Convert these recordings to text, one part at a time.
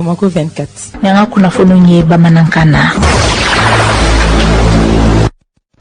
Bamako 24. Ni an ka kunnafoniw ye bamanankan na.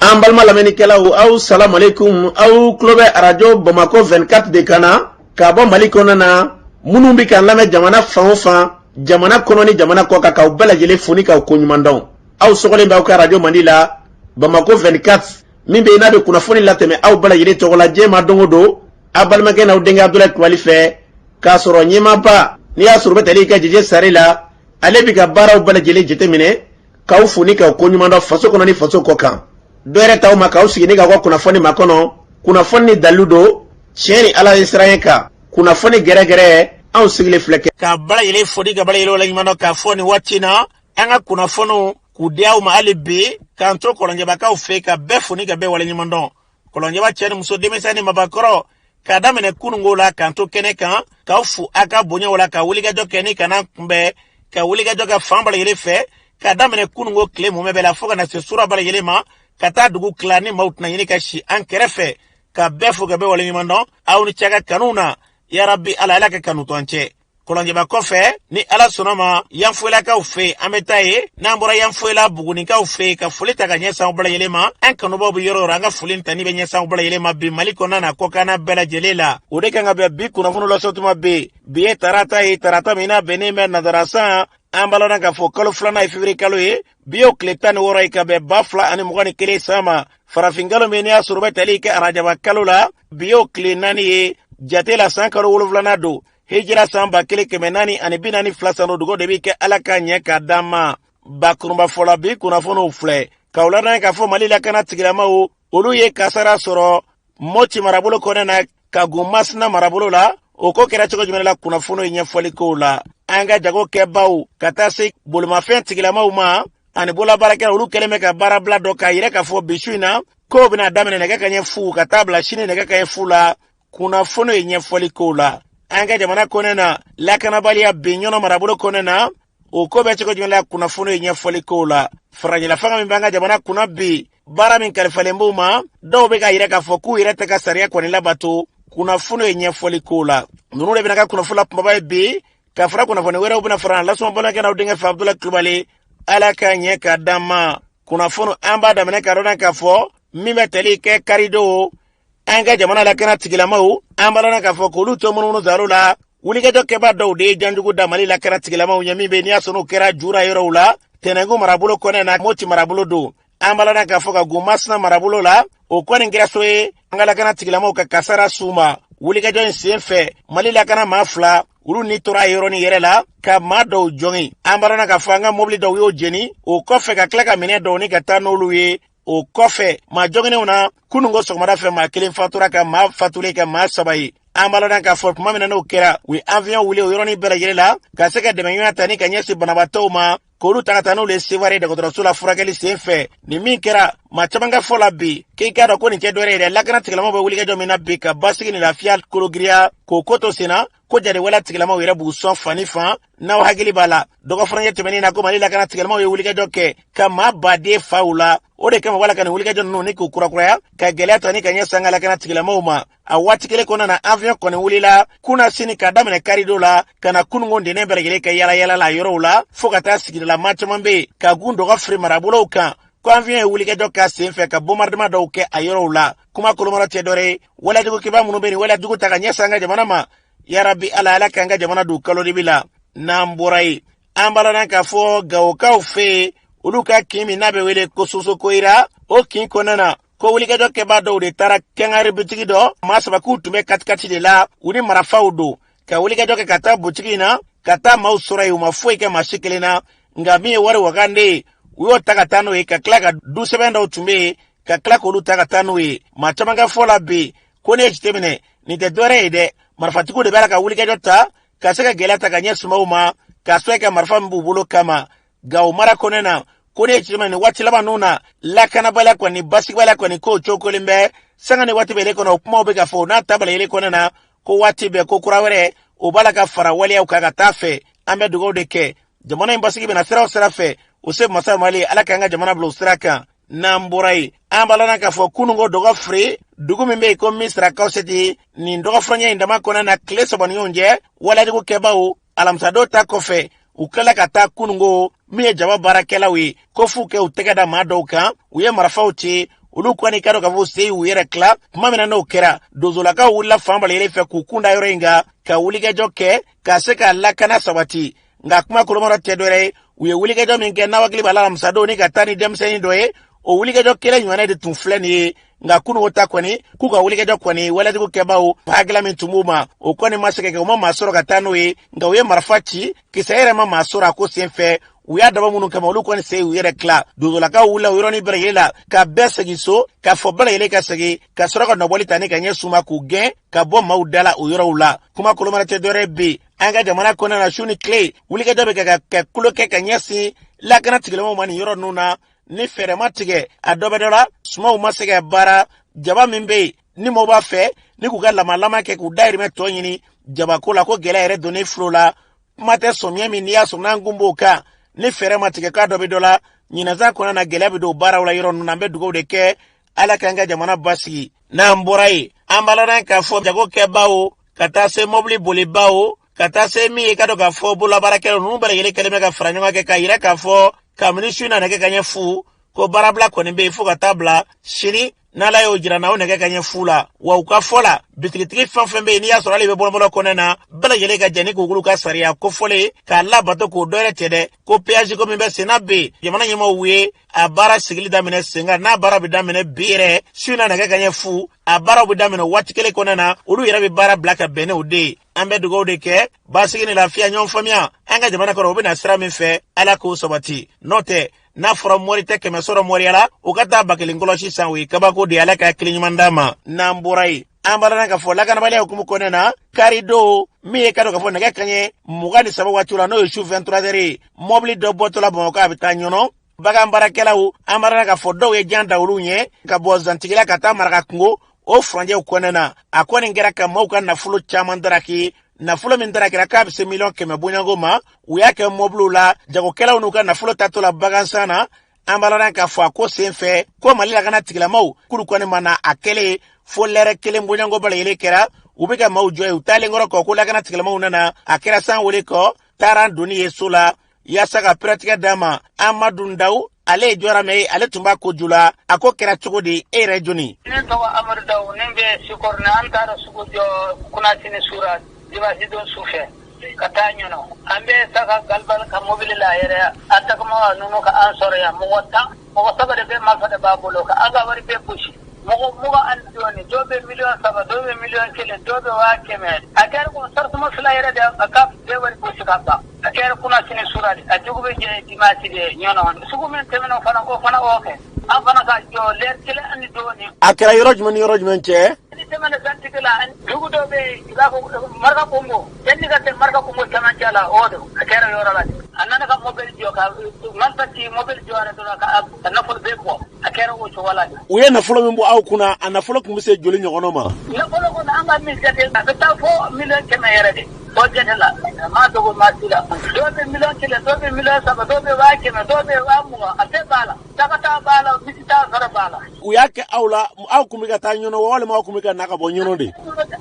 An balima lamɛnnikɛlaw, aw salamaleykum. Aw tulo bɛ arajo Bamakɔ 24 de kan na ka bɔ Mali kɔnɔna na. Minnu bɛ k'an lamɛn jamana fan o fan, jamana kɔnɔ ni jamana kɔ kan, k'aw bɛɛ lajɛlen fo ni k'aw koɲuman dɔn. Aw sɔgɔlen bɛ aw ka arajo mandi la, Bamakɔ 24, min bɛ yen n'a bɛ kunnafoni latɛmɛ aw bɛɛ lajɛlen tɔgɔ la diɲɛ ma don o don, aw balimakɛ n'aw denkɛ Abudulayi Kulubali fɛ. K'a sɔrɔ ɲɛmaaba n'i y'a sɔrɔ bɛ tali kɛ Jeje Sare la, ale bɛ ka baaraw bɛɛ lajɛlen jateminɛ, k'aw fo ni k'aw koɲuman dɔn faso kɔnɔ ni faso kɔ kan. Dɔ yɛrɛ t'aw ma k'aw sigi ni k'aw ka kunnafoni makɔnɔ, kunnafoni ni dalilu don, tiɲɛ ni Ala ye siran kan, kunnafoni gɛrɛgɛrɛ anw sigilen filɛ kɛ. Ka bɛɛ lajɛlen fo ni ka bɛɛ lajɛlen waleɲuman dɔn k'a fɔ nin waati na an ka kunnafoniw k'u di aw ma hali bi k'an to Kɔlɔnjɛbakaw fɛ, ka bɛɛ fo ni ka bɛɛ waleɲuman dɔn. Kɔlɔnjɛba cɛ ni muso, denmisɛn ni mabakɔrɔ, k'a daminɛ kununko la k'an to kɛnɛ kan, k'aw fo a ka bonyaw la, ka wulikajɔ kɛ ni ka n'an kunbɛn, ka wulikajɔ kɛ fan bɛɛ lajɛlen fɛ, k'a daminɛ kununko tile mumɛ bɛɛ la fo ka na se sura bɛɛ lajɛlen ma, ka taa dugu tila ni maaw tɛna ɲini ka si an kɛrɛfɛ, ka bɛɛ fo ka bɛɛ waleɲuman dɔn. Aw ni ce ka kanu na. Yarabi Ala, Ala ka kanu to an cɛ. Kɔlɔnjɛba kɔfɛ, ni Ala sɔnna ma, Yanfoyilakaw fɛ yen an bɛ taa yen. N'an bɔra Yanfoyila, Bugunikaw fɛ yen, ka foli ta ka ɲɛsin aw bɛɛ lajɛlen ma. An kanubaw bɛ yɔrɔ o yɔrɔ, an ka foli tani bɛ ɲɛsin aw bɛɛ lajɛlen ma bi Mali kɔnɔna na, kɔkanna bɛɛ lajɛlen la. O de kan ka bɛn bi kunnafoni lasɔtuma bɛ yen. Bi ye tarata ye, tarata min n'a bɛnnen bɛ nazara san, an b'a lɔn k'a fɔ kalo filanan ye février kalo ye. Bi y'o tile 16 ye ka bɛn 2021 san ma, farafin kalo min n'i y'a sɔrɔ bɛ tali kɛ arajaba kalo la. Bi y'o tile 4 ye jate la, san kalo wolonwulanan don, hijira san 1442 san don. Dugu de bɛ kɛ Ala ka ɲɛ k'a d'an ma. Bakurunba fɔlɔ, bi kunnafoniw filɛ k'aw ladɔn k'a fɔ Mali lakana tigilamaw, olu ye kasara sɔrɔ Moti marabolo kɔnɔna na ka gun Masina marabolo la. O ko kɛra cogo jumɛn la? Kunnafoniw ye ɲɛfɔli kow la. An ka jago kɛbaw ka taa se bolimafɛn tigilamaw ma ani bololabaarakɛla, olu kɛlen bɛ ka baarabila dɔ k'a yira k'a fɔ bi su in na k'o bɛna daminɛ nɛgɛ kaɲɛ fu ka taa bila sini nɛgɛ kaɲɛ fu la. Kunnafoni ye ɲɛfɔli kow la. An ka jamana kɔnɛ na, lakanabaliya bin Ɲɔnɔ marabolo kɔnɛ na, o ko bɛ cogo jumɛn la? Kunnafoni ye ɲɛfɔli kow la. Farajɛla fanga min b'an ka jamana kunna bi, baara min kalifalen b'u ma, dɔw bɛ k'a yira k'a fɔ k'u yɛrɛ tɛ ka sariya kɔni labato. Kunnafoni ye ɲɛfɔli kow la. Ninnu de bɛna ka kunnafoni la kunbaba ye bi, ka fara kunnafoni wɛrɛw bɛna fara lasuma balimakɛ n'aw denkɛ fɛ, Abudulayi Kulubali. Ala ka ɲɛ k'a d'an ma. Kunnafoni an b'a daminɛ k'a dɔn k'a fɔ min bɛ tali kɛ karidon, an ka jamana lakana tigilamaw, an b'a lɔn k'a fɔ k'olu to munumunu zaro la, wulikajɔ kɛba dɔw de ye janjugu da Mali lakana tigilamaw ɲɛ, min bɛ n'i y'a sɔrɔ n'o kɛra Jura yɔrɔw la, Tɛnɛngu marabolo kɔnɛ na, Moti marabolo don. An b'a lɔn k'a fɔ ka gun Masina marabolo la, o kɔni kɛra so ye an ka lakana tigilamaw ka kasara s'u ma. Wulikajɔ in sen fɛ, Mali lakana maa fila, olu ni tora a yɔrɔnin yɛrɛ la, ka maa dɔw jɔngin. An b'a lɔn k'a fɔ an ka mobili dɔw y'o jeni, o kɔfɛ ka tila ka minɛn dɔw ni ka taa n'olu ye. O kɔfɛ, maa jɔnginenw na, kununko sɔgɔmada fɛ, maa kelen fatura, ka maa fatulen ka maa saba ye. An b'a lɔn k'a fɔ tuma min na n'o kɛra, u ye avion wuli o yɔrɔnin bɛɛ lajɛlen la ka se ka dɛmɛɲɔgɔnya ta ni ka ɲɛsin banabaatɔw ma, k'olu ta ka taa n'olu ye Seware dɔgɔtɔrɔso la furakɛli sen fɛ. Nin min kɛra, maa caman ka fɔ la bi k'i k'a dɔn ko nin tɛ dɔwɛrɛ ye dɛ, lakana tigilamaw bɛ wulikajɔ min na bi ka basigi ni lafiya kologiriya, k'o ko to sen na, ko jadewale tigilamaw yɛrɛ b'u sɔn fan ni fan. N'aw hakili b'a la, dɔgɔfurancɛ tɛmɛnen na, ko Mali lakana tigilamaw ye wulikajɔ kɛ ka maa baden fa u la. O de kama wala ka nin wulikajɔ ninnu ni k'u kurakuraya, ka gɛlɛya ta ni ka ɲɛsin an ka lakana tigilamaw ma. A waati kelen kɔnɔna na, avion kɔni wulila kunna sini ka daminɛ karidon la ka na kununko ntɛnɛn bɛɛ lajɛlen kɛ yala yala la yɔrɔw la, fo ka taa sigidala maa caman bɛ yen ka gun Dɔgɔ Firi marabolow kan, ko avion ye wulikajɔ k'a sen fɛ ka bombardement dɔw kɛ a yɔrɔw la. Kuma kolomara tɛ dɔwɛrɛ ye, walejugukɛba minnu bɛ nin walejugu ta ka ɲɛsin an ka jamana ma. Yarabi Ala, Ala k'an ka jamana don kalodibi la. N'an bɔra yen, an b'a lɔn k'a fɔ Gawokaw fɛ yen, olu ka kin min n'a bɛ wele ko Sosokoyira, o kin kɔnɔna na, ko wulikajɔ kɛbaa dɔw de taara kɛngari bitigi dɔ, maa saba k'u tun bɛ katikati de la, u ni marafaw don, ka wulikajɔ kɛ ka taa butigi in na, ka taa maaw sɔrɔ yen. U ma foyi kɛ maa si kelen na, nka min ye wari wagande ye, u y'o ta ka taa n'o ye, ka tila ka du sɛbɛn dɔw tun bɛ yen, ka tila k'olu ta ka taa n'o ye. Maa caman ka fɔ la bi ko ne ye jateminɛ, nin tɛ dɔwɛrɛ ye dɛ, marifatigiw de b'a la ka wulikajɔ ta ka se ka gɛlɛya ta ka ɲɛsin maaw ma, k'a sɔrɔ ka marifa min b'u bolo kama. Gawo mara kɔnɛ na, ko ne ye jateminɛ, nin waati laban ninnu na, lakanabaliya kɔni, basigibaliya kɔni, k'o cokolen bɛ sanga ni waati bɛɛ kɔnɔ. O kumaw bɛ ka fɔ o n'a ta bɛɛ lajɛlen kɔnɛ na, ko waati bɛɛ ko kura wɛrɛ o b'a la ka fara waleyaw kan ka taa fɛ. An bɛ dugawu de kɛ jamana in basigi bɛna sira o sira fɛ, o se masa Mali, Ala k'an ka jamana bila o sira kan. N'an bɔra yen, an b'a lɔn k'a fɔ kununko Dɔgɔ Firi, dugu min bɛ yen ko Misira Kawuseti, nin dɔgɔfurancɛ in dama kɔnɔ na, tile saba ni ɲɔgɔn cɛ, walejugu kɛbaw, alamisadon ta kɔfɛ, U tilala ka taa kunungo min ye jaba baarakɛlaw ye ko f'u kɛ u tɛgɛ da maa dɔw kan. U ye marifaw ci, olu kɔni ka dɔn k'a fɔ se y'u yɛrɛ tila. Tuma min na n'o kɛra, donsolakaw wulila fan bɛɛ lajɛlen fɛ k'u kun da yɔrɔ in kan ka wulikajɔ kɛ ka se ka lakana sabati. Nka kuma kolomɔrɔ tɛ dɔwɛrɛ ye, u ye wulikajɔ min kɛ, n'aw hakili b'a la, alamisadon ni ka taa ni denmisɛnnin dɔ ye, o wulikajɔ kelen ɲɔgɔnna de tun filɛ nin ye. Nka kununko ta kɔni, k'u ka wulikajɔ kɔni walejugu kɛbaaw hakilila min tun b'u ma, o kɔni ma se ka kɛ. U ma maa sɔrɔ ka taa n'o ye, nka u ye marifa ci, kisɛ yɛrɛ ma maa sɔrɔ a ko senfɛ. U y'a dabɔ minnu kama, olu kɔni se y'u yɛrɛ tila. Donsolakaw wulila o yɔrɔnin bɛɛ lajɛlen la ka bɛɛ segin so, k'a fɔ bɛɛ lajɛlen ka segin, ka sɔrɔ ka nɔbɔli ta ni ka ɲɛ suma k'u gɛn ka bɔ maaw da la o yɔrɔw la. Kuma kolomana tɛ dɔwɛrɛ bi, an ka jamana kɔnɔna na, su ni tile wulikajɔ bɛ kɛ ka kɛ kulo kɛ ka ɲɛsin lakana tigilamɔgɔw ma nin yɔrɔ ninnu na. Ni fɛɛrɛ ma tigɛ, a dɔ bɛ dɔ la, sumanw ma se ka baara. Jaba min bɛ yen ni maaw b'a fɛ ni k'u ka lamalama kɛ k'u dahirimɛ tɔ ɲini jabako la, ko gɛlɛya yɛrɛ donnen filo la. Kuma tɛ sɔmiɲɛ min n'i y'a sɔrɔ n'an kun b'o kan, ni fɛɛrɛ ma tigɛ k'a dɔ bɛ dɔ la, ɲinansan kɔnɔna na gɛlɛya bɛ don baaraw la yɔrɔ ninnu na. An bɛ dugawu de kɛ, Ala k'an ka jamana basigi. N'an bɔra yen, an b'a ladɔn k'a fɔ jagokɛbaw ka taa se mɔbili bolibaw ka taa se min ye ka dɔn k'a fɔ bololabaarakɛlaw ninnu bɛɛ lajɛlen kɛlen bɛ ka fara ɲɔgɔn kan k'a yira k'a fɔ kabini su na nɛgɛ kaɲɛ fu ko baarabila kɔni bɛ yen fo ka taa bila sini n'Ala y'o jira na o nɛgɛ kaɲɛ fu la. Wa u ka fɔ la, bitigitigi fɛn fɛn bɛ yen n'i y'a sɔrɔ hali bɛ bɔlɔbɔlɔ kɔnɛ na, bɛɛ lajɛlen ka jɛ ni k'olu ka sariya kofɔlen k'a labato, k'o dɔwɛrɛ tɛ dɛ ko péage ko min bɛ senna bɛ jamana ɲɛmaaw ye a baara sigili daminɛ sen kan, n'a baara bɛ daminɛ bi yɛrɛ su na nɛgɛ kaɲɛ fu, a baaraw bɛ daminɛ waati kelen kɔnɔna na. Olu yɛrɛ bɛ baara bila ka bɛn n'o de ye. An bɛ dugawu de kɛ basigi ni lafiya, ɲɔgɔn faamuya an ka jamana kɔnɔ, o bɛna sira min fɛ, Ala k'o sabati. N'o tɛ, n'a fɔra mɔri tɛ 100 sɔrɔ mɔriya la, o ka taa 1000 kɔlɔsi san, o ye kabako de ye. Ala ka hakili ɲuman d'a ma. N'an bɔra yen, an b'a ladɔn k'a fɔ lakanabaliya hukumu kɔnɔna na, karidon min ye ka dɔn k'a fɔ nɛgɛ kaɲɛ 23 waati la, n'o ye su 23 heures ye, mɔbili dɔ bɔtɔla Bamakɔ a bɛ taa Ɲɔnɔ, bagan baarakɛlaw, an b'a ladɔn k'a fɔ dɔw ye jan da olu ɲɛ ka bɔ Zantigila ka taa Maraka kungo o furancɛw kɔnɔna na. A kɔni kɛra ka maaw ka nafolo caman daraki. Nafolo min darakira k'a bɛ se 100 000 000 bɔɲɔgɔnko ma. U y'a kɛ mɔbiliw la, jagokɛlaw n'u ka nafolo tatɔ la bagansan na. An b'a ladɔn k'a fɔ a ko senfɛ ko Mali lakana tigilamaw k'olu kɔni ma na a kɛlen fo lɛrɛ kelen bɔɲɔgɔnko bɛɛ lajɛlen kɛra u bɛ ka maaw jɔ ye u taalen kɔrɔ kɔ ko lakana tigilamaw nana. A kɛra san wele kɔ taara donni ye so la yaasa ka pɛrɛtigɛ d'a ma. Amadu Ndaw, ale ye jɔramɛ ye, ale tun b'a ko ju la. A ko kɛra cogo di? E yɛrɛ jɔni? Ne tɔgɔ Amadu Daw, ne bɛ Sikɔrɔni. An taara sugu jɔ kunasini sura dimanche don su fɛ ka taa Ɲɔnɔ. An bɛ saga galibali ka mobili la yɛrɛ, a tagama ninnu ka an sɔrɔ yan, mɔgɔ 10, mɔgɔ saba de bɛ marifa de b'a bolo ka an ka wari bɛɛ gosi, mɔgɔ 20 ni dɔɔni. Dɔw bɛ 3 miliyɔn, dɔw bɛ 1 miliyɔn, dɔw bɛ 100 000. A kɛra ko sarasuma fila yɛrɛ de a ka bɛɛ wari gosi ka ban. A kɛra kunasini sura de, a jugu bɛ jɛ dimanche de Ɲɔnɔ. Sugu min tɛmɛna fana, o fana o kɛ, an fana ka jɔ lɛri kelen ani dɔɔni. A kɛra yɔrɔ jumɛn ni yɔrɔ jumɛn cɛ? Ni tɛmɛna Zantigi la, dugu dɔ bɛ yen, i b'a fɔ Maraka Kongo, yanni ka se Maraka Kongo camancɛ la, o don a kɛra yɔrɔ la. A nana ka mobili jɔ ka marifa ci, mobili jɔra dɔrɔn ka nafolo bɛɛ bɔ. A kɛra o cogo la de. U ye nafolo min bɔ aw kunna, a nafolo tun bɛ se joli ɲɔgɔnna ma? Nafolo kɔni, an ka min jate, a bɛ taa fo 100 000 000 yɛrɛ de. O jate la, a ma dogo maa si la. Dɔw bɛ 1 miliyɔn, dɔw bɛ 3 miliyɔn, dɔw bɛ 100 000, dɔw bɛ 20 000, a bɛɛ b'a la. Sagata b'a la, misita fana b'a la. U y'a kɛ aw la, aw tun bɛ ka taa Ɲɔnɔ walima aw tun bɛ ka na ka bɔ Ɲɔnɔ de?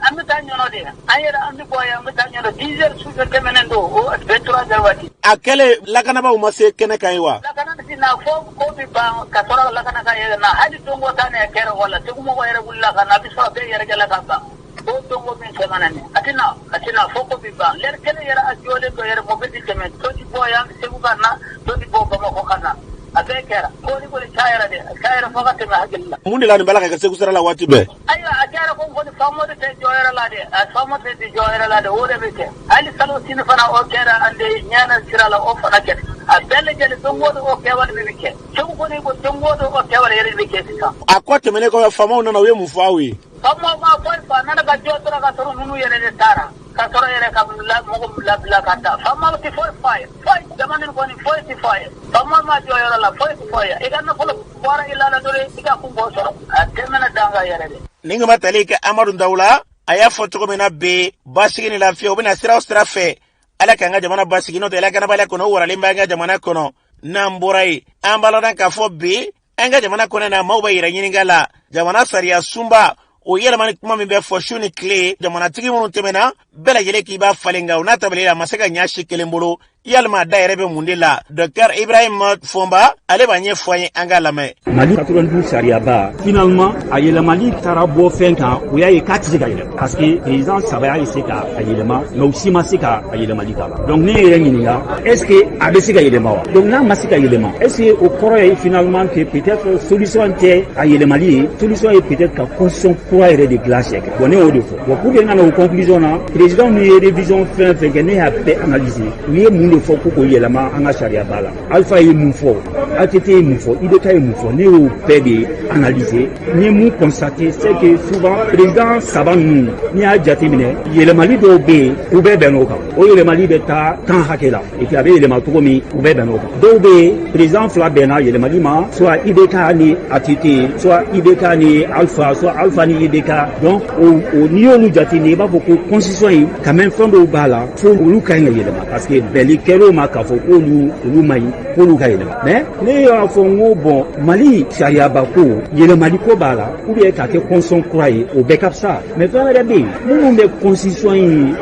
An bɛ taa Ɲɔnɔ de, an yɛrɛ an bɛ bɔ yan, an bɛ taa Ɲɔnɔ 10 heures sufɛ tɛmɛnen don, o 23 heures waati. A kɛlen, lakanabaaw ma se kɛnɛ kan ye wa? Lakana bɛ na fo ko bɛ ban ka sɔrɔ lakana ka yɛrɛ na. Hali donko ta ne kɛra wala Segu mɔgɔ yɛrɛ wulila ka na, a bɛ sɔrɔ bɛɛ yɛrɛkɛla ka ban. O donko min tɛmɛna nin, a tɛ na, a tɛ na fo ko bɛ ban. Lɛri kelen yɛrɛ a jɔlen dɔ yɛrɛ, mobili tɛ tɛmɛ, dɔ ti bɔ yan Segu ka na, dɔ ti bɔ Bamakɔ ka na. A bɛɛ kɛra ko ni kɔni cayara dɛ, a cayara fo ka tɛmɛ hakili la. Mun de la nin b'a la ka kɛ Segu sira la waati bɛɛ? Ayiwa, a kɛra ko kɔni faamaw de tɛ jɔyɔrɔ la dɛ, a faamaw tɛ jɔyɔrɔ la dɛ, o de bɛ kɛ. Hali salon sini fana o kɛra an de ɲɛna sira la, o fana kɛra. A bɛɛ lajɛlen don o don o kɛwale bɛ kɛ Segu kɔni, ko don o don o kɛwale yɛrɛ bɛ kɛ sisan. A kɔ tɛmɛnen kɔfɛ, faamaw nana, u ye mun fɔ aw ye? Faamaw ma foyi fɔ. A nana ka jɔ dɔrɔn ka sɔrɔ ninnu yɛrɛ de taara ka sɔrɔ yɛrɛ ka mɔgɔ labila ka taa. Faamaw tɛ foyi fɔ a ye, foyi. Jamana nin kɔni, foyi tɛ fɔ a ye. Faamaw ma jɔ yɔrɔ la, foyi tɛ fɔ a ye. I ka nafolo bɔra i la dɔrɔn, i ka kun bɔ sɔrɔ, a tɛmɛna danga yɛrɛ de. Nin kama tali kɛ Amadu Daw la, a y'a fɔ cogo min na bi, basigi ni lafiya, u bɛna sira o sira fɛ, Ala k'an ka jamana basigi. N'o tɛ, lakanabaliya kɔnɔ, o waralen b'an ka jamana kɔnɔ. N'an bɔra yen, an b'a ladɔn k'a fɔ bi an ka jamana kɔnɔ na, maaw bɛ yɛrɛ ɲininka la jamana sariya sunba o yɛlɛmani kuma min bɛ fɔ su ni tile. Jamanatigi minnu tɛmɛna, bɛɛ lajɛlen k'i b'a falen, nka o n'a ta bɛɛ a ma se ka ɲɛ si kelen bolo. Yalima a da yɛrɛ bɛ mun de la? Docteur Ibrahim Fɔnba, ale b'a ɲɛfɔ an ye, an k'a lamɛn. Mali 92 sariyaba, finalement a yɛlɛmali taara bɔ fɛn kan. U y'a ye k'a tɛ se ka yɛlɛma parce que président saba y'a essayer ka a yɛlɛma, mais u si ma se ka a yɛlɛmali k'a la. Donc ne yɛrɛ ɲininka, est ce que a bɛ se ka yɛlɛma wa? Donc n'a ma se ka yɛlɛma, est ce que o kɔrɔ ye finalement que peut-être solution tɛ a yɛlɛmali ye, solution ye peut-être ka constitution kura yɛrɛ de dilan siɲɛ kelen? Bon, ne y'o de fɔ. Bon, pour que n ka na o conclusion na, président min ye révision fɛn fɛn kɛ, ne y'a bɛɛ analyser. U ye mun de fɔ ko k'o yɛlɛma an ka sariyaba la? Alpha ye mun fɔ? ATT ye mun fɔ? IBK ye mun fɔ? Ne y'o bɛɛ de analyser. N ye mun constater, c'est que souvent président saba ninnu, n'i y'a jateminɛ, yɛlɛmali dɔw bɛ yen, u bɛɛ bɛnn'o kan. O yɛlɛmali bɛ taa temps hakɛ la, et puis a bɛ yɛlɛma cogo min, u bɛɛ bɛnn'o kan. Dɔw bɛ yen, président fila bɛnna yɛlɛmali ma, soit IBK ni ATT, soit IBK ni Alpha, soit Alpha ni IBK. Donc o n'i y'olu jateminɛ, i b'a fɔ ko constitution in quand même, fɛn dɔw b'a la fo olu ka ɲi ka yɛlɛma, parce que bɛnli kɛr'o ma k'a fɔ k'olu olu man ɲi, k'olu ka yɛlɛma. Mais ne y'a fɔ n ko bon, Mali sariyaba ko yɛlɛmali ko b'a la, ou bien k'a kɛ constitution kura ye, o bɛɛ ka fisa. Mais fɛn wɛrɛ bɛ yen, minnu bɛ constitution in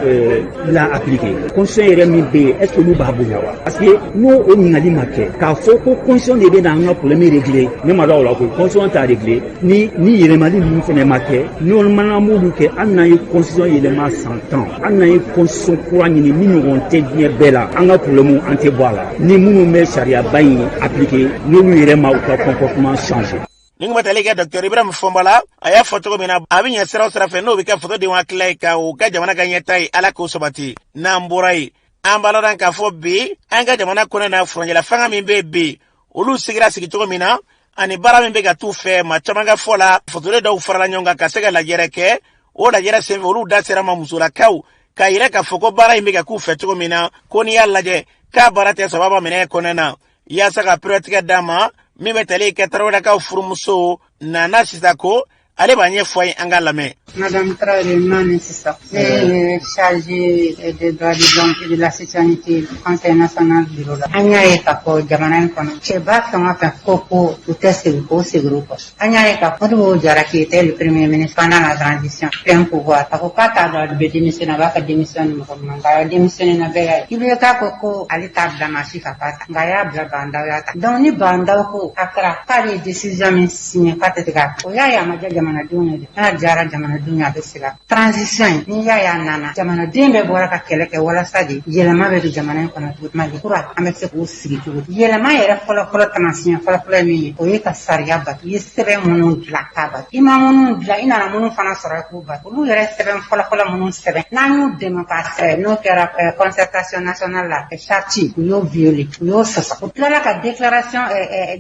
la appliquer, constitution yɛrɛ min bɛ yen, est ce que olu b'a bonya wa? Parce que n'o o ɲininkali ma kɛ k'a fɔ ko constitution de bɛ na an ka problème régler, ne ma da o la ko constitution t'a régler. Ni yɛlɛmali ninnu fɛnɛ ma kɛ, n'o mana m'olu kɛ, hali n'an ye constitution yɛlɛma san 10, hali n'an ye constitution kura ɲini min ɲɔgɔn tɛ diɲɛ bɛɛ la, an ka problème an tɛ bɔ a la ni minnu bɛ sariyaba in appliquer, n'olu yɛrɛ ma u ka comportement changer. Ni kun bɛ tali kɛ Dr Ibrahim Fɔnba la, a y'a fɔ cogo min na, a bɛ ɲɛ sira o sira fɛ, n'o bɛ kɛ fasodenw hakilila ye ka o ka jamana ka ɲɛta ye, Ala k'o sabati. N'an bɔra yen, an b'a lɔn k'a fɔ bi an ka jamana kɔnɔ na, furancɛla fanga min bɛ bi, olu sigira sigi cogo min na ani baara min bɛ ka t'u fɛ, maa caman ka fɔ la, fasoden dɔw farala ɲɔgɔn kan ka se ka lajɛrɛ kɛ. O lajɛrɛ senfɛ, olu da sera ma musolakaw k'a yira k'a fɔ ko baara in bɛ ka k'u fɛ cogo min na, ko n'i y'a lajɛ k'a baara tɛ sababa minɛ kɔnɔna na, yaasa ka peretigɛ d'a ma. Min bɛ tali kɛ Tarawelekaw furumuso Nana Sisako, ale b'a ɲɛfɔ an ye, an ka lamɛn. Madame Traoré Mane Sissako, ne ye chargée des droits de l'homme et de la citoyenneté, Conseil national bureau la. An y'a ye k'a fɔ jamana in kɔnɔ, cɛba fɛn o fɛn ko u tɛ segin k'o segin u kɔ. An y'a ye k'a fɔ Modibo Jara qui était le premier ministre pendant la transition, plein pouvoir, a ko k'a t'a dɔn a bɛ démissionner, a b'a ka démission ni mɔgɔ min ma, nka a démissionné na, bɛɛ y'a ye. IBK ko ale t'a bila maa si ka k'a ta, nka a y'a bila Bah N'Daw y'a ta. Donc ni Bah N'Daw ko a kɛra k'ale ye décision min signé k'a tɛ se k'a kɛ, o y'a ye a ma diya jamanadenw ye dɛ. N'a diyara jamanadenw ye, a bɛ segin. Transition in, n'i y'a ye a nana, jamanaden bɛɛ bɔra ka kɛlɛ kɛ walasa de yɛlɛma bɛ don jamana in kɔnɔ cogo. Mali kura, an bɛ se k'o sigi cogo di? Yɛlɛma yɛrɛ fɔlɔ-fɔlɔ, taamasiyɛn fɔlɔ-fɔlɔ ye min ye, o ye ka sariya bato. I ye sɛbɛn minnu dilan k'a bato, i ma minnu dilan, i nana minnu fana sɔrɔ i k'u bato. Olu yɛrɛ sɛbɛn fɔlɔ-fɔlɔ minnu sɛbɛn, n'an y'u dɛmɛ k'a sɛbɛn, n'o kɛra concertation nationale la, charte, u y'o violer, u y'o sɔsɔ. U tilala ka déclaration,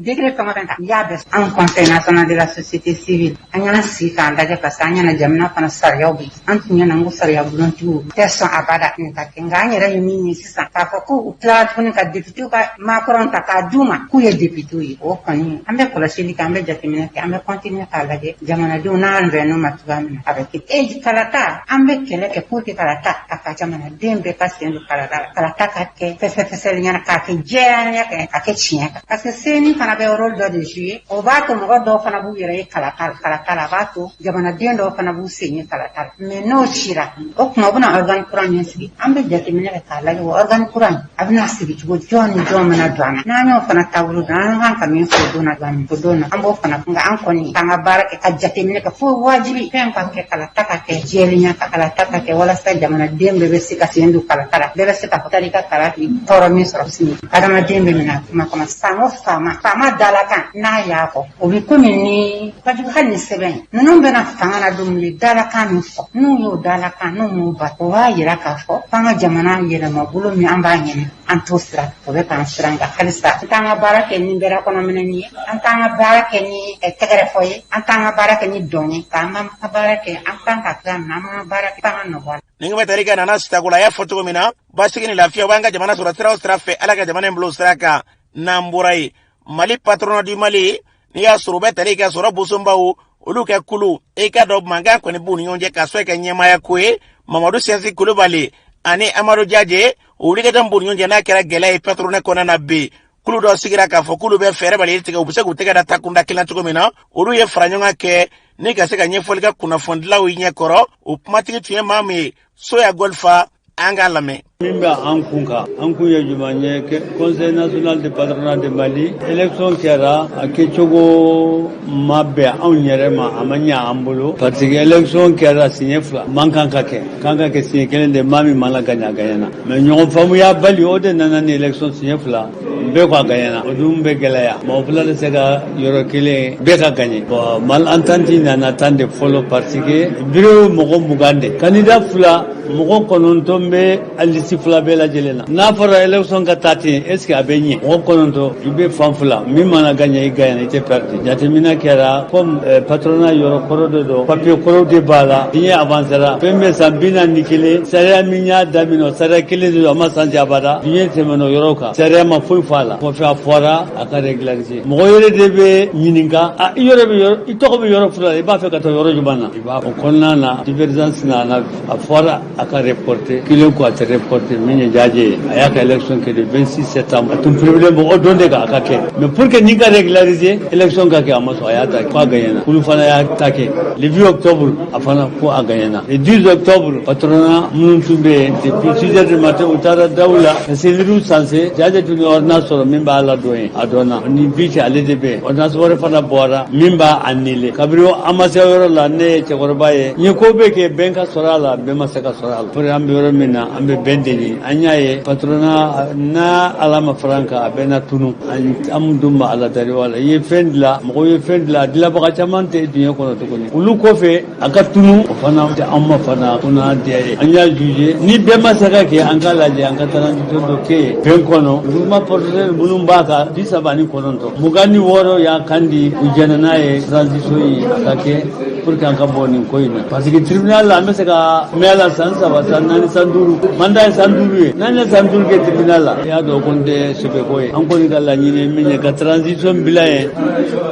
décret fɛn o fɛn ta, u y'a bɛɛ. Anw Conseil national de la société civile, an y'an sigi k'an lajɛ, parce que an ɲɛna jamana fana sariyaw bɛ yen. An tun ɲɛna ko sariya bulontigiw tɛ sɔn abada nin ka kɛ, nka an yɛrɛ ye min ye sisan, k'a fɔ ko u tilala tuguni ka député ka Macron ta k'a d'u ma k'u ye député ye, o kɔni an bɛ kɔlɔsili kɛ, an bɛ jateminɛ kɛ, an bɛ continuer k'a lajɛ jamanadenw n'an bɛnn'o ma cogoya min na, a bɛ kɛ. E kalata, an bɛ kɛlɛ kɛ pour que kalata a ka jamanaden bɛɛ ka sen don kalata la, kalata ka kɛ fɛsɛfɛsɛli ɲɛna, k'a kɛ jɛya kɛ, k'a kɛ tiɲɛ kan, parce que CENI fana bɛ rôle dɔ de jouer. O b'a to mɔgɔ dɔw fana b'u yɛrɛ ye kalata la, kalata la, a b'a to jamanaden dɔw fana b'u sen ye kalata la. Mais n'o cira, o tuma u bɛna organe kura min sigi, an bɛ jateminɛ kɛ k'a lajɛ o organe kura in a bɛna sigi cogo di, jɔn ni jɔn bɛna don an na. N'an y'o fana taabolo dɔn, an kan ka min fɔ o don na, o don na an b'o fana. Nka an kɔni k'an ka baara kɛ ka jateminɛ kɛ fo wajibi fɛn ka kɛ, kalata ka kɛ jɛlenya ka kalata ka kɛ walasa jamanaden bɛɛ bɛ se ka sen don kalata la, bɛɛ bɛ se ka fɔ taa i ka kala k'i tɔɔrɔ min sɔrɔ sini. Adamaden bɛ minɛ kuma kɔnɔ san o faama faama dalakan n'a y'a fɔ, o bɛ komi ni kojugu. Hali ni sɛbɛn ninnu bɛna fanga na don min, dalakan min fɔ, n'u y'o dalakan n'u m'o bato, o b'a yira k'a fɔ f'an ka jamana yɛlɛma bolo min an b'a ɲini, an t'o sira, o bɛ k'an siran. Nka halisa an t'an ka baara kɛ ni bɛrɛ kɔnɔ ye, an t'an ka baara kɛ ni tɛgɛrɛfɔ ye, an t'an ka baara kɛ ni dɔn ye, k'an ka baara kɛ an kan ka tila min na, an b'an ka baara kɛ f'an ka nɔbɔ a la. Ni bɛ tali kɛ Nana Sisako la, a y'a fɔ cogo min na, basigi ni lafiya b'an ka jamana sɔrɔ sira o sira fɛ, Ala ka jamana in bila o sira kan. N'an bɔra yen, Mali patronat du Mali, n'i y'a sɔrɔ u bɛ tali kɛ sɔrɔ bosonbaw, olu kɛ kulu, e ka dɔn mankan kɔni b'u ni ɲɔgɔn cɛ ka sɔrɔ kɛ ɲɛmaaya ko ye. Mamadu Sɛnsi Kulubali ani Amadu Jaje, o wulikajɔ b'u ni ɲɔgɔn cɛ, n'a kɛra gɛlɛya ye patronat kɔnɔna na bi. Kulu dɔ sigira k'a fɔ k'olu bɛ fɛɛrɛ bali tigɛ, u bɛ se k'u tɛgɛ da takunda kelen cogo min na. Olu ye fara ɲɔgɔn kan kɛ ni ka se ka ɲɛfɔli kɛ kunnafonidilaw ɲɛkɔrɔ. O kumatigi tun ye maa min ye, Soya Gɔlifa. An k'a lamɛn. Min bɛ an kun kan, an kun ye jumɛn ye? Conseil national de patronat de Mali, élection kɛra, a kɛcogo ma bɛn anw yɛrɛ ma, a ma ɲɛ an bolo, parce que élection kɛra siɲɛ 2, man kan ka kɛ, kan ka kɛ siɲɛ kelen de. Maa min mana gagne, a gagnena, mais ɲɔgɔn faamuya bali, o de nana ni élection siɲɛ 2, bɛɛ ko a gagnena. O dun bɛ gɛlɛya, mɔgɔ fila tɛ se ka yɔrɔ kelen bɛɛ ka gagner. Bon, malentente nana tan de fɔlɔ, parce que bureau mɔgɔ 20 de, candidat fila, mɔgɔ 9 bɛ a liste fila bɛɛ lajɛlen na. N'a fɔra élection ka taa ten, est ce que a bɛ ɲɛ? Mɔgɔ 9, i bɛ fan fila, min mana gagner, i gagner, i tɛ perdre. Jateminɛ kɛra, comme patronat yɔrɔ kɔrɔ de don, papier kɔrɔw de b'a la. Diɲɛ avancera, fɛn bɛ san 41, sariya min y'a daminɛ, o sariya kelen de don, a ma changer abada. Diɲɛ tɛmɛna o yɔrɔ kan, sariya ma foyi fɔ a la. Kɔfɛ, a fɔra a ka régulariser. Mɔgɔ yɛrɛ de bɛ ɲininka, a i yɔrɔ bɛ yɔrɔ, i tɔgɔ bɛ yɔrɔ fila la, i b'a fɛ ka taa yɔrɔ jumɛn na? I b'a o kɔnɔna na, divergence nana. A fɔra a ka reporter, kelen ko a tɛ reporter. Min ye Jaje ye, a y'a ka élection kɛ le 26 septembre, a tun prévu bɔ o don de kan a ka kɛ, mais pour que nin ka régulariser, élection ka kɛ, a ma sɔn, a y'a ta ko a gagnena. Kulu fana y'a ta kɛ le 8 octobre, a fana ko a gagnena. Le 10 octobre, patronat minnu tun bɛ yen depuis 6 heures du matin, u taara daw la ka cellule sanse. Jaje tun ye ordonnance sɔrɔ min b'a ladon yen, a dɔnna ni bi cɛ, ale de bɛ yen. Ordonnance wɛrɛ fana bɔra min b'a annulé. Kabini an ma se yɔrɔ la, ne ye cɛkɔrɔba ye, n ye ko bɛ kɛ bɛn ka sɔrɔ a la, bɛn ma se ka sɔrɔ a la. Pour an bɛ yɔrɔ min na, an bɛ bɛn de ɲini. An y'a ye, patronat n'a Ala ma fara an kan, a bɛ na tunu. An dun ma Ala dali la. I ye fɛn dilan, mɔgɔw ye fɛn dilan, a dilanbaga caman tɛ diɲɛ kɔnɔ tuguni. Olu kɔfɛ, a ka tunu, o fana tɛ an ma fana kunna diya ye. An y'a jugé ni bɛɛ ma se ka kɛ, an k'a lajɛ, an ka transition dɔ kɛ yen bɛn kɔnɔ. Groupement professionnel minnu b'a kan, 39, 26 y'a kan di, u jɛnna n'a ye, transition ye a ka kɛ pour que an ka bɔ nin ko in na, parce que tribunal la, an bɛ se ka mɛn a la san 3, san 4, san 5. Mandat ye san 5 ye. N'an ye san 5 kɛ tribunal la, i y'a dɔn ko n tɛ sɛbɛko ye. An kɔni ka laɲini ye min ye, ka transition bila yen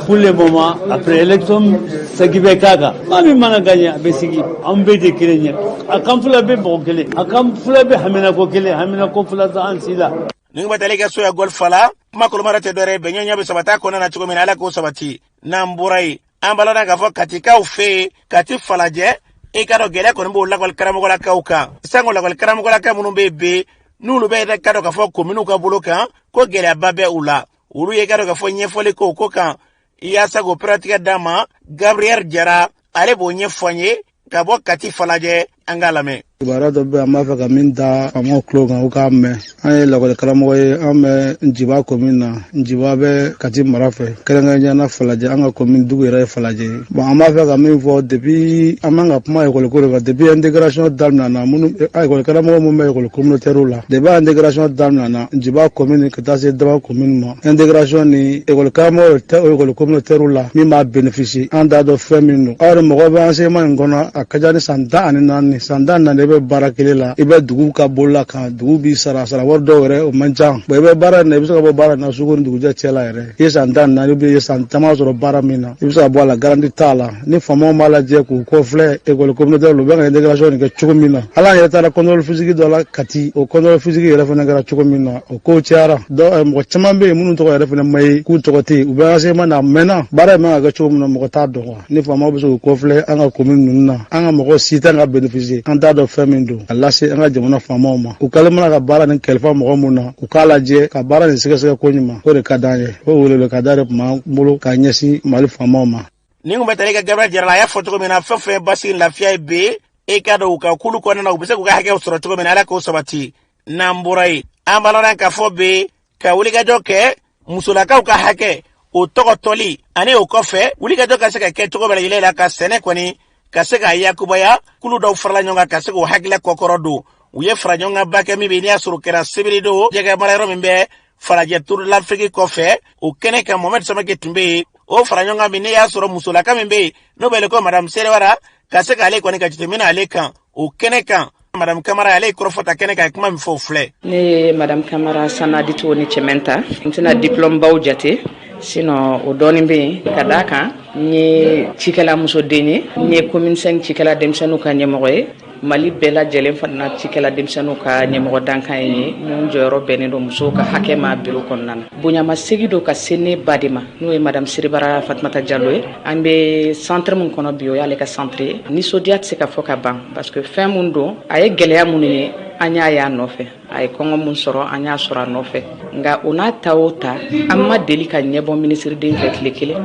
pour le moment. Après élection, segi bɛ k'a kan, maa min mana gagner, a bɛ sigi. An bɛɛ de kelen ye, a kan fila bɛ mɔgɔ kelen, a kan fila bɛ haminako kelen, haminako fila tɛ an si la. Nin bɛ tali kɛ soya golf la, kuma kolomara tɛ dɔwɛrɛ ye, bɛnɲɔgɔnya bɛ sabati a kɔnɔna na cogo min na, Ala k'o sabati. N'an bɔra yen, an b'a lɔn k'a fɔ Katikaw fɛ yen, Kati Falajɛ, i ka dɔn gɛlɛya kɔni b'o lakɔli karamɔgɔlakaw kan. Sango lakɔli karamɔgɔlaka minnu bɛ yen bi, n'olu bɛ yɛrɛ ka dɔn k'a fɔ kominiw ka bolo kan, ko gɛlɛyaba bɛ u la. Olu ye ka dɔn k'a fɔ ɲɛfɔli ko o ko kan, yaasa k'o pɛrɛtigɛ d'a ma. Gabriel Jara, ale b'o ɲɛfɔ an ye ka bɔ Kati Falajɛ, an k'a lamɛn. Kibaruya dɔ bɛ, an b'a fɛ ka min da faamaw tulo kan, u k'a mɛn. An ye lakɔli karamɔgɔ ye, an bɛ Njiba commune na. Njiba bɛ Kati mara fɛ, kɛrɛnkɛrɛnnenya la Falajɛ, an ka commune dugu yɛrɛ ye Falajɛ ye. Bon, an b'a fɛ ka min fɔ, depuis an man ka kuma ekɔli ko de kan, depuis intégration daminɛna, minnu ekɔli karamɔgɔ minnu bɛ ekɔli communautaire la, depuis intégration daminɛna Njiba commune ka taa se Daba commune ma, intégration ni ekɔli karamɔgɔ tɛ o ekɔli communautaire la min b'a bénéficier. An t'a dɔn fɛn min don. Aw yɛrɛ mɔgɔ bɛ enseignement in kɔnɔ, a ka ca ni san 14, san 14, i bɛ baara kelen la, i bɛ dugu ka bolola kan, dugu b'i sara, sara wari dɔw yɛrɛ o man ca. Bon, i bɛ baara in na, i bɛ se ka bɔ baara in na suko ni dugujɛ cɛ la yɛrɛ. I ye san 14, i ye san caman sɔrɔ baara min na, i bɛ se ka bɔ a la, garantie t'a la. Ni faamaw b'a lajɛ k'u kɔfilɛ ekɔli communautaire la, u bɛ ka intégration nin kɛ cogo min na, hali an yɛrɛ taara contrôle physique dɔ la Kati, o contrôle physique yɛrɛ fana kɛra cogo min na, o kow cayara. Dɔw, mɔgɔ caman bɛ yen minnu tɔgɔ yɛrɛ fana ma ye, k'u tɔgɔ tɛ yen, u bɛ enseignement na, a mɛnna, baara in man ka kɛ cogo min na, mɔgɔ t'a dɔn. Ni faamaw bɛ se k'u kɔfilɛ an ka commune ninnu na, an ka mɔgɔw si tɛ ka bénéficier, an t'a dɔn fɛn min don. A lase an ka jamana faamaw ma, u kɛlen mana ka baara nin kalifa mɔgɔ mun na, u k'a lajɛ ka baara nin sɛgɛsɛgɛ ko ɲuman. O de ka d'an ye, o wele ka da de tun b'an bolo k'a ɲɛsin Mali faamaw ma. Nin kun bɛ tali kɛ Gabriel Jara la. A y'a fɔ cogo min na, fɛn fɛn basigi lafiya ye bi, e ka dɔn u ka kulu kɔnɔna na, u bɛ se k'u ka hakɛw sɔrɔ cogo min na, Ala k'o sabati. N'an bɔra yen, an b'a lɔn k'a fɔ bi ka wulikajɔ kɛ musolakaw ka hakɛ o tɔgɔ tɔli, ani o kɔfɛ wulikajɔ ka se ka kɛ cogo bɛɛ lajɛlen la ka sɛnɛ kɔni ka se k'a yakubaya. Kulu dɔw farala ɲɔgɔn kan ka se k'o hakilila kɔkɔrɔ don. U ye fara ɲɔgɔn kan ba kɛ min bɛ, n'i y'a sɔrɔ kɛra sibiri don, jɛgɛ mara yɔrɔ min bɛ Falajɛ Tour de l'Afrique kɔfɛ, o kɛnɛ kan Mohamed Samake tun bɛ yen. O fara ɲɔgɔn kan min, n'i y'a sɔrɔ musolaka min bɛ yen n'o bɛ wele ko Madame Serewara, ka se k'ale kɔni ka jateminɛ ale kan o kɛnɛ kan. Madame Kamara, ale ye kɔrɔfɔ ta kɛnɛ kan, ye kuma min fɔ, o filɛ. Ne ye Madame Kamara Sanadito ni Cɛmɛnta. N tɛna diplôme baw jate, sinon o dɔɔnin bɛ yen. Ka d'a kan, n ye cikɛla musoden ye, n ye commune 5 cikɛla denmisɛnninw ka ɲɛmɔgɔ ye, Mali bɛɛ lajɛlen fana cikɛla denmisɛnninw ka ɲɛmɔgɔ dankan ye. Mun jɔyɔrɔ bɛnnen don musow ka hakɛ ma bureau kɔnɔna na. Bonyamasegin don ka se ne ba de ma, n'o ye Madame Siribara Fatumata Jalo ye. An bɛ centre min kɔnɔ bi, o y'ale ka centre ye. Nisɔndiya tɛ se ka fɔ ka ban, parce que fɛn mun don, a ye gɛlɛya minnu ye. An y'a y'a nɔfɛ, a ye kɔngɔ mun sɔrɔ, an y'a sɔrɔ a nɔfɛ. Nka o n'a ta o ta, an ma deli ka ɲɛbɔ minisiriden fɛ tile kelen,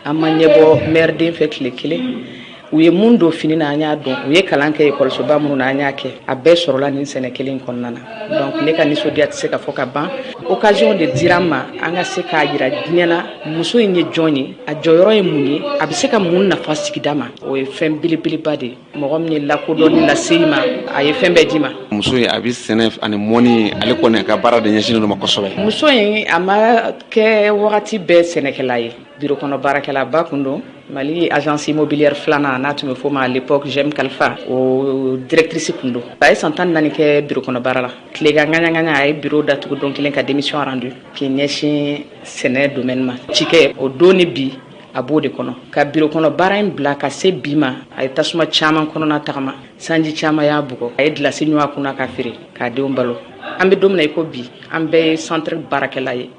an ma ɲɛbɔ maireden fɛ tile kelen. U ye mun don fini na, an y'a dɔn. U ye kalan kɛ ekɔlisoba minnu na, an y'a kɛ. A bɛɛ sɔrɔla nin sɛnɛ kelen kɔnɔna na. Donc ne ka nisɔndiya tɛ se ka fɔ ka ban. Occasion de dira an ma an ka se k'a yira diɲɛ na muso in ye jɔn ye, a jɔyɔrɔ ye mun ye, a bɛ se ka mun nafa sigida ma. O ye fɛn belebeleba de ye. Mɔgɔ min ye lakodɔnni lase i ma, a ye fɛn bɛɛ d'i ma. Muso in, a bɛ sɛnɛ ani mɔni. Ale kɔni, a ka baara de ɲɛsinnen don ma kosɛbɛ. Muso in, a ma kɛ wagati bɛɛ sɛnɛkɛla ye. Biro kɔnɔ baarakɛlaba kun don. Mali agence immobilière filanan, n'a tun bɛ f'o ma à l'époque Jem Kalifa, o directrice kun don. A ye san 14 kɛ biro kɔnɔ baara la. Tilegan ŋaɲa ŋaɲa, a ye biro datugu don kelen ka démission rendu k'i ɲɛsin sɛnɛ domaine ma. Cikɛ o don ni bi, a b'o de kɔnɔ. Ka biro kɔnɔ baara in bila ka se bi ma, a ye tasuma caman kɔnɔna tagama, sanji caman y'a bugɔ, a ye gilasi ɲɔgɔn kunna ka feere k'a denw balo. An bɛ don min na i ko bi, an bɛɛ ye centre baarakɛla ye.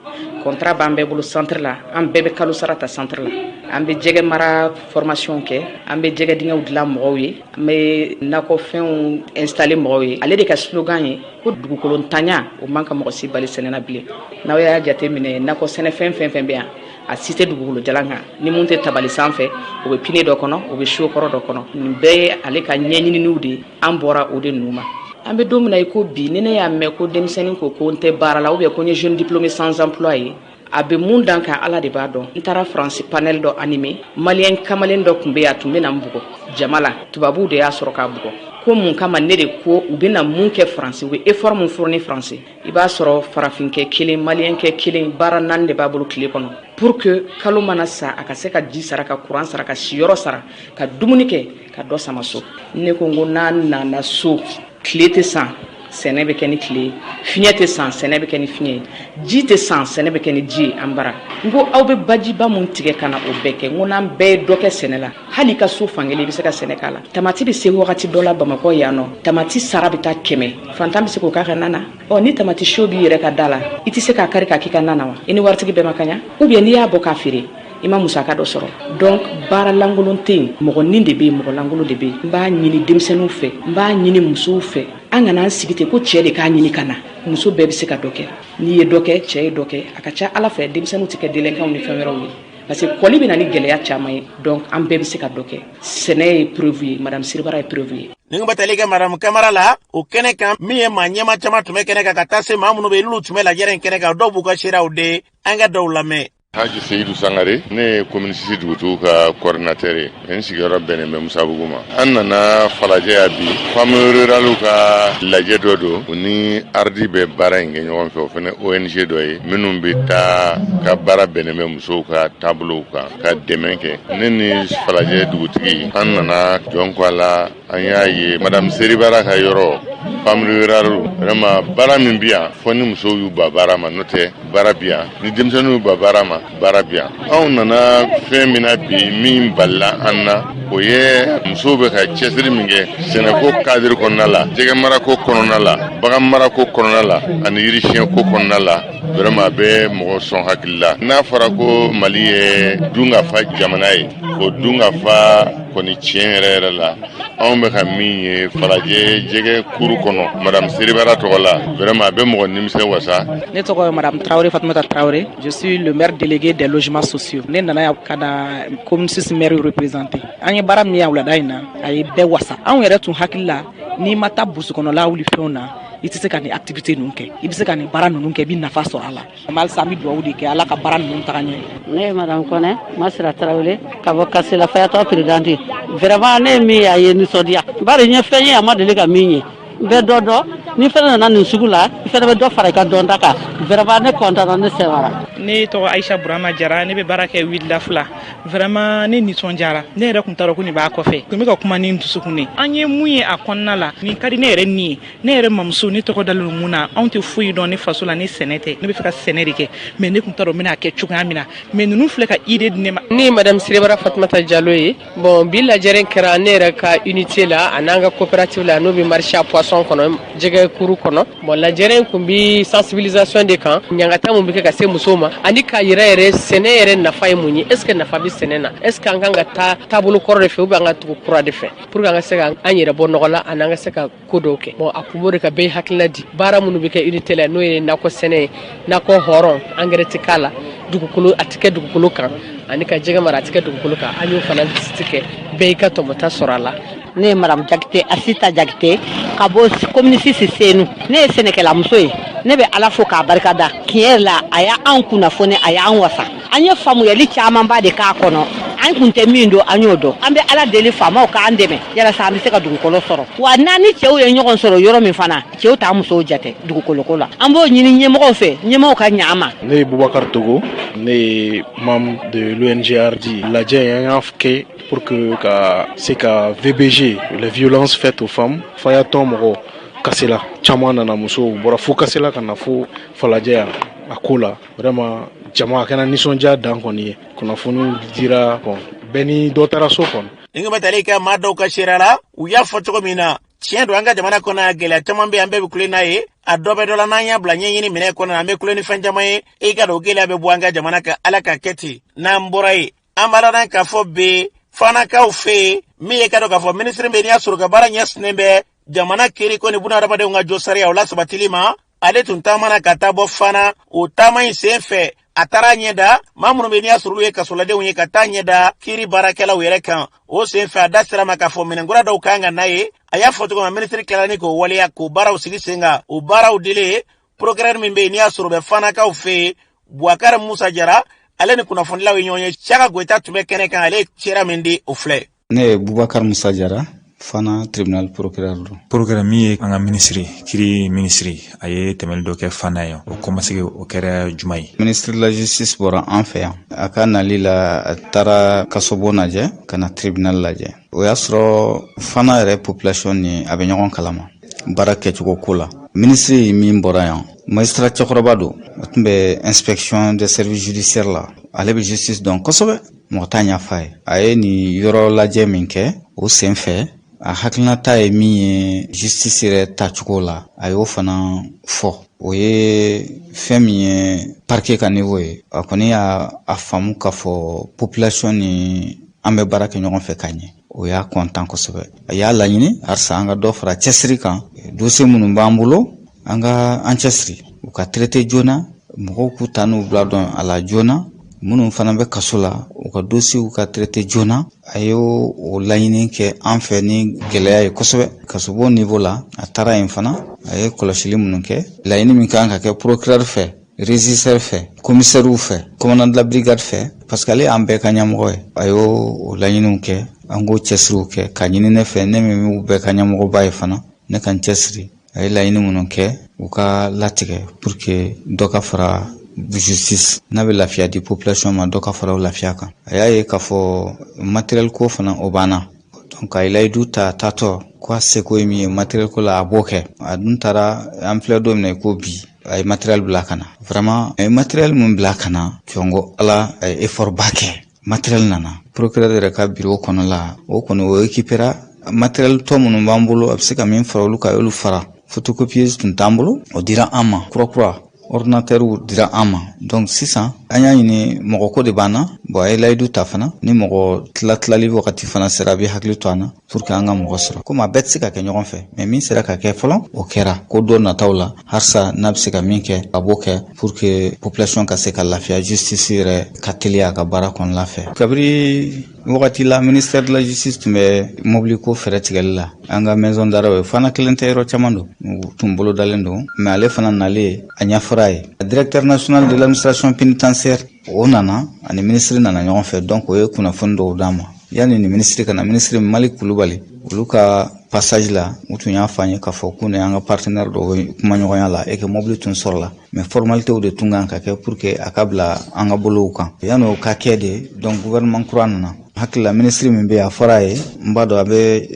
Contrat b'an bɛɛ bolo centre la, an bɛɛ bɛ kalo sara ta centre la. An bɛ jɛgɛ mara formation kɛ, an bɛ jɛgɛ dingɛw dilan mɔgɔw ye, an bɛ nakɔfɛnw installer mɔgɔw ye. Ale de ka slogan ye ko dugukolo ntanya o man ka mɔgɔ si bali sɛnɛ na bilen. N'aw y'a jate minɛ, nakɔ sɛnɛfɛn fɛn fɛn bɛ yan, a si tɛ dugukolo jalan kan. Ni mun tɛ tabali sanfɛ, o bɛ pine dɔ kɔnɔ, o bɛ so kɔrɔ dɔ kɔnɔ. Nin bɛɛ ye ale ka ɲɛɲininiw de ye. An bɔra o de ninnu ma. An bɛ don min na i ko bi, ni ne y'a mɛn ko denmisɛnnin ko ko n tɛ baara la, ou bien ko n ye jeune diplômé sans emploi ye, a bɛ mun dan kan, Ala de b'a dɔn. N taara Faransi panel dɔ animé. Malien kamalen dɔ tun bɛ yen, a tun bɛ na n bugɔ jama la. Tubabuw de y'a sɔrɔ k'a bugɔ. Ko mun kama? Ne de ko u bɛna mun kɛ Faransi, u bɛ effort mun fourni Faransi. I b'a sɔrɔ farafinkɛ kelen, malienkɛ kelen, baara naani de b'a bolo tile kɔnɔ, pour que kalo mana sa, a ka se ka ji sara, ka courant sara, ka siyɔrɔ sara, ka dumuni kɛ, ka dɔ sama so. Ne ko n ko n'a nana so, tile tɛ san, sɛnɛ bɛ kɛ ni tile ye. Fiɲɛ tɛ san, sɛnɛ bɛ kɛ ni fiɲɛ ye. Ji tɛ san, sɛnɛ bɛ kɛ ni ji ye. An bara, n ko aw bɛ bajiba mun tigɛ ka na o bɛɛ kɛ, n ko n'an bɛɛ ye dɔ kɛ sɛnɛ la, hali ka so fankelen, i bɛ se ka sɛnɛ k'a la. Tamati bɛ se wagati dɔ la Bamakɔ yan nɔ, tamati sara bɛ taa 100. Fantan bɛ se k'o k'a ka na na. Ɔ, ni tamati so b'i yɛrɛ ka da la, i tɛ se k'a kari k'a k'i ka na na wa? I ni waritigi bɛɛ ma kaɲa. Ou bien n'i y'a bɔ k'a feere, i ma musaka dɔ sɔrɔ. Donc baara lankolon tɛ yen, mɔgɔ nin de bɛ yen, mɔgɔ lankolon de bɛ yen. N b'a ɲini denmisɛnninw fɛ, n b'a ɲini musow fɛ, an kana an sigi ten ko cɛ de k'a ɲini ka na. Muso bɛɛ bɛ se ka dɔ kɛ. N'i ye dɔ kɛ, cɛ ye dɔ kɛ, a ka ca Ala fɛ, denmisɛnninw tɛ kɛ délinquants ni fɛn wɛrɛw ye, parce que kɔli bɛ na ni gɛlɛya caman ye. Donc an bɛɛ bɛ se ka dɔ kɛ. Sɛnɛ ye preuve ye, madame Siribara ye preuve ye. Ni bɛ tali kɛ madame Kamara la o kɛnɛ kan, min ye maa ɲɛma caman tun bɛ kɛnɛ kan, ka taa se maa minnu bɛ yen n'olu tun bɛ lajɛrɛ in kɛnɛ kan, dɔw b'u ka seerew de. An ka dɔw lamɛn. Haji Seyidu Sangare, ne ye commune six dugutigiw ka coordinateur ye. N sigiyɔrɔ bɛnnen bɛ Musabugu ma. An nana Falajɛ yan bi, femme rurale ka lajɛ dɔ don. U ni ARDI bɛ baara in kɛ ɲɔgɔn fɛ. O fana ONG dɔ ye minnu bɛ taa ka baara bɛnnen bɛ musow ka taabolow kan, ka dɛmɛ kɛ. Ne ni Falajɛ dugutigi, an nana jɔn ko a la. An y'a ye madame Seribara ka yɔrɔ, femme rurale, vraiment baara min bi yan, fɔ ni musow y'u ba baara ma, n'o tɛ baara bi yan. Ni denmisɛnninw y'u ba baara ma, baara bi yan. Anw nana fɛn min na bi, min balila an na, o ye musow bɛ ka cɛsiri min kɛ sɛnɛko cadre kɔnɔna la, jɛgɛ marako kɔnɔna la, bagan marako kɔnɔna la ani yirisiyɛnko kɔnɔna la. Vraiment, a bɛ mɔgɔ sɔn hakili la. N'a fɔra ko Mali ye dunkafa jamana ye, o dunkafa kɔni, tiɲɛ yɛrɛ yɛrɛ la, anw bɛ ka min ye Falajɛ jɛgɛ kuru kɔnɔ madame Seribara tɔgɔ la, vraiment a bɛ mɔgɔ nimisi wasa. Ne tɔgɔ ye madame Traoré Fatoumata Traoré, je suis le maire délégué des logements sociaux. Ne nana yan ka na commune 6 maire représenter. An ye baara min ye wulada in na, a ye bɛɛ wasa. Anw yɛrɛ tun hakili la, n'i ma taa brousse kɔnɔla wuli fɛnw na, i tɛ se ka nin activité ninnu kɛ, i bɛ se ka nin baara ninnu kɛ, i bɛ nafa sɔrɔ a la. Halisa an bɛ dugawu de kɛ, Ala ka baara ninnu taga ɲɛ. Ne ye madame Kɔnɛ Masira Tarawele ka bɔ Kasela Fayatɔ présidente. Vraiment, ne ye min ye, a ye nisɔndiya, bari n ye fɛn ye a ma deli ka min ye. N bɛ dɔ dɔn, ni fɛnɛ nana nin sugu la, i fɛnɛ bɛ dɔ fara i ka dɔnta kan. Vraiment, ne content na, ne sɛwara. Ne tɔgɔ Aisha Burama Jara, ne bɛ baara kɛ Wildaf la. Vraiment, ne nisɔndiyara. Ne yɛrɛ kun t'a dɔn ko nin b'a kɔfɛ. Kun bɛ ka kuma ni n dusukun de. An ye mun ye a kɔnɔna la, nin ka di ne yɛrɛ ni ye. Ne yɛrɛ mamuso, ne tɔgɔ dalen don mun na, anw tɛ foyi dɔn ne faso la ni sɛnɛ tɛ. Ne bɛ fɛ ka sɛnɛ de kɛ, mais ne kun t'a dɔn n bɛna kɛ cogoya min na, mais ninnu filɛ ka idée di ne ma. Ne ye madame Sirebara Fatumata Jalo ye. Bon, bi lajɛrɛ kɛra ne yɛrɛ ka unité la a n'an ka coopérative la, n'o bɛ marché à poisson kɔnɔ, jɛgɛ kuru kɔnɔ. Bon, lajɛrɛ in kun bi sensibilisation de kan, ɲangata mun bɛ kɛ ka se musow ma, ani k'a yɛrɛ yɛrɛ sɛnɛ yɛrɛ nafa ye mun ye. Est ce que nafa bɛ sɛnɛ sɛnɛ na, est ce que an kan ka taa taabolo kɔrɔ de fɛ ou bien an ka tugu kura de fɛ pour que an ka se ka an yɛrɛ bɔ nɔgɔ la ani an ka se ka ko dɔw kɛ? Bon, a kun b'o de kan. Bɛɛ ye hakilina di baara minnu bɛ kɛ unité la, n'o ye nakɔ sɛnɛ ye, nakɔ hɔrɔn, engrais tɛ k'a la, dugukolo a tɛ kɛ dugukolo kan, ani ka jɛgɛ mara a tɛ kɛ dugukolo kan. An y'o fana visite kɛ, bɛɛ y'i ka tɔmɔta sɔrɔ a la. Ne ye madame Jakite, Asita Jakite, ka bɔ commune 6 Senu. Ne ye sɛnɛkɛlamuso ye. Ne bɛ Ala fo k'a barika da. Tiɲɛ yɛrɛ la, a y'an kunnafoni, a y'an wasa. An ye faamuyali camanba de k'a kɔnɔ. An kun tɛ min dɔn, an y'o dɔn. An bɛ Ala deli, faamaw k'an dɛmɛ yalasa an bɛ se ka dugukolo sɔrɔ. Wa n'an ni cɛw ye ɲɔgɔn sɔrɔ yɔrɔ min fana, cɛw t'an musow jate dugukoloko la. An b'o ɲini ɲɛmɔgɔw fɛ, ɲɛmɔgɔw ka ɲa an ma. Ne ye Bubakar Togo, ne ye membre de l'ONG ARDI. Lajɛ an y'a kɛ pour que ka se ka VBG, les violences faites aux femmes, fayatɔn mɔgɔw Kasela caman nana, musow bɔra fo Kasela ka na fo Falajɛ yan a ko la. Vraiment, jama a kɛra nisɔndiya dan kɔni ye. Kunnafoniw dira, bon, bɛɛ ni dɔ taara so kɔnɔ. Ni bɛ tali kɛ maa dɔw ka seereya la, u y'a fɔ cogo min na, tiɲɛ don, an ka jamana kɔnɔ gɛlɛya caman bɛ, an bɛɛ bɛ kule n'a ye. A dɔ bɛ dɔ la, n'an y'a bila ɲɛɲini minɛ kɔnɔ, an bɛ kule ni fɛn caman ye. I ka don, gɛlɛya bɛ bɔ an ka jamana kan, Ala ka kɛ ten. N'an bɔra yen, an b'a dɔn k'a fɔ bi Fanakaw fɛ yen, min ye ka dɔn k'a fɔ minisiri bɛ n'i y'a sɔrɔ ka baara ɲɛsinnen bɛ jamana kiiriko ni bunahadamadenw ka jɔ sariya o lasabatili ma, ale tun taamana ka taa bɔ Fana. O taama in sen fɛ, a taara ɲɛ da maa minnu bɛ n'i y'a sɔrɔ olu ye kasoladenw ye, ka taa ɲɛ da kiiri baarakɛlaw yɛrɛ kan. O sen fɛ, a da sera ma k'a fɔ minɛnkura dɔw kan ka n'a ye. A y'a fɔ cogo min, minisiri tilala ni k'o waleya, k'o baaraw sigi sen kan. O baaraw dilen, procureur min bɛ yen n'i y'a sɔrɔ bɛ Fanakaw fɛ yen, Bubakari Musa Jara, ale ni kunnafonidilaw ye ɲɔgɔn ye. Saka Goyita tun bɛ kɛnɛ kan, ale ye seereya min di, o filɛ. Ne ye Bubakari Musa Jara, Fana tribunal procureur don. Procureur min ye an ka minisiri, kiri minisiri, a ye tɛmɛli dɔ kɛ Fana yan. O kɔmasegi o kɛra juma ye? Ministre de la justice bɔra an fɛ yan. A ka nali la, a taara kasobon lajɛ, ka na tribunal lajɛ. O y'a sɔrɔ Fana yɛrɛ population ni a bɛ ɲɔgɔn kalama baara kɛcogo ko la. Minisiri min bɔra yan, magistrat cɛkɔrɔba don, a tun bɛ inspection des services judiciaires la. Ale bɛ justice dɔn kosɛbɛ, mɔgɔ t'a ɲɛf'a ye. A ye nin yɔrɔ lajɛ min kɛ, o sen fɛ, a hakilinata ye min ye justice yɛrɛ tacogo la, a y'o fana fɔ. O ye fɛn min ye parquet ka niveau ye, a kɔni y'a faamu k'a fɔ population ni an bɛ baara kɛ ɲɔgɔn fɛ ka ɲɛ. O y'a content kosɛbɛ. A y'a laɲini halisa an ka dɔ fara cɛsiri kan. Dossier minnu b'an bolo, an ka an cɛsiri u ka traité joona, mɔgɔw k'u ta n'u bila dɔn a la joona. Minnu fana bɛ kaso la, u ka dossier ka traité joona. A ye o laɲini kɛ an fɛ ni gɛlɛya ye kosɛbɛ. Kasobon niveau la, a taara yen fana, a ye kɔlɔsili minnu kɛ, laɲini min kan ka kɛ procureur fɛ, régisseur fɛ, commissaire fɛ, commandant de la brigade fɛ, parce que ale y'an bɛɛ ka ɲɛmɔgɔ ye, a y'o laɲiniw kɛ. An k'o cɛsiriw kɛ ka ɲini ne fɛ, ne min b'u bɛɛ ka ɲɛmɔgɔba ye fana, ne ka n cɛsiri, a ye laɲini minnu kɛ, u ka latigɛ pour que dɔ ka fara justice n'a bɛ lafiya di population ma, dɔ ka fara o lafiya kan. A y'a ye k'a fɔ matériel ko fana o banna. Donc a ye layidu ta taatɔ ko a seko ye min ye matériel ko la, a b'o kɛ. A dun taara, an filɛ don min na i ko bi, a ye matériel bila ka na. Vraiment, a ye matériel min bila ka na, cɔngo Ala, a ye effort ba kɛ, matériel nana. Procureur yɛrɛ ka bureau kɔnɔ la, o kɔni o équipera. Matériel tɔ minnu b'an bolo, a bɛ se ka min fara olu kan, a y'olu fara. Photocopieuse tun t'an bolo, o dira an ma kura kura. Ordinateur dira an ma. Donc sisan an y'a ɲini, mɔgɔ ko de b'an na. Bon, a ye layidu ta fana, ni mɔgɔ tila tilali wagati fana sera, a bɛ hakili to an na pour que an ka mɔgɔ sɔrɔ. Komi a bɛɛ tɛ se ka kɛ ɲɔgɔn fɛ, mais min sera ka kɛ fɔlɔ, o kɛra. Ko don nataw la, halisa n'a bɛ se ka min kɛ, a b'o kɛ pour que population ka se ka lafiya, justice yɛrɛ ka teliya a ka baara kɔnɔna fɛ. Kabiri wagati la, ministère de la justice tun bɛ mobili ko fɛɛrɛ tigɛli la an ka maison d'arrêt ye. Fana kelen tɛ, yɔrɔ caman don, u tun bolo dalen don. Mais ale fana nalen, a ɲɛfɔra ye. Directeur national de l'administration pénitentiaire, o nana, ani ministre nana ɲɔgɔn fɛ. Donc o ye kunnafoni dɔw d'an ma yanni ni ministre ka na. Ministre Mali Kulubali, olu ka passage la, u tun y'a fɔ an ye k'a fɔ k'u ni an ka partenaire dɔw bɛ kumaɲɔgɔnya la et que mobili tun sɔrɔla, mais formalitéw de tun kan ka kɛ pour que a ka bila an ka bolow kan. Yanni o ka kɛ de, donc gouvernement kura nana. Hakili la, ministre min bɛ yen, a fɔra a ye, n b'a dɔn a bɛ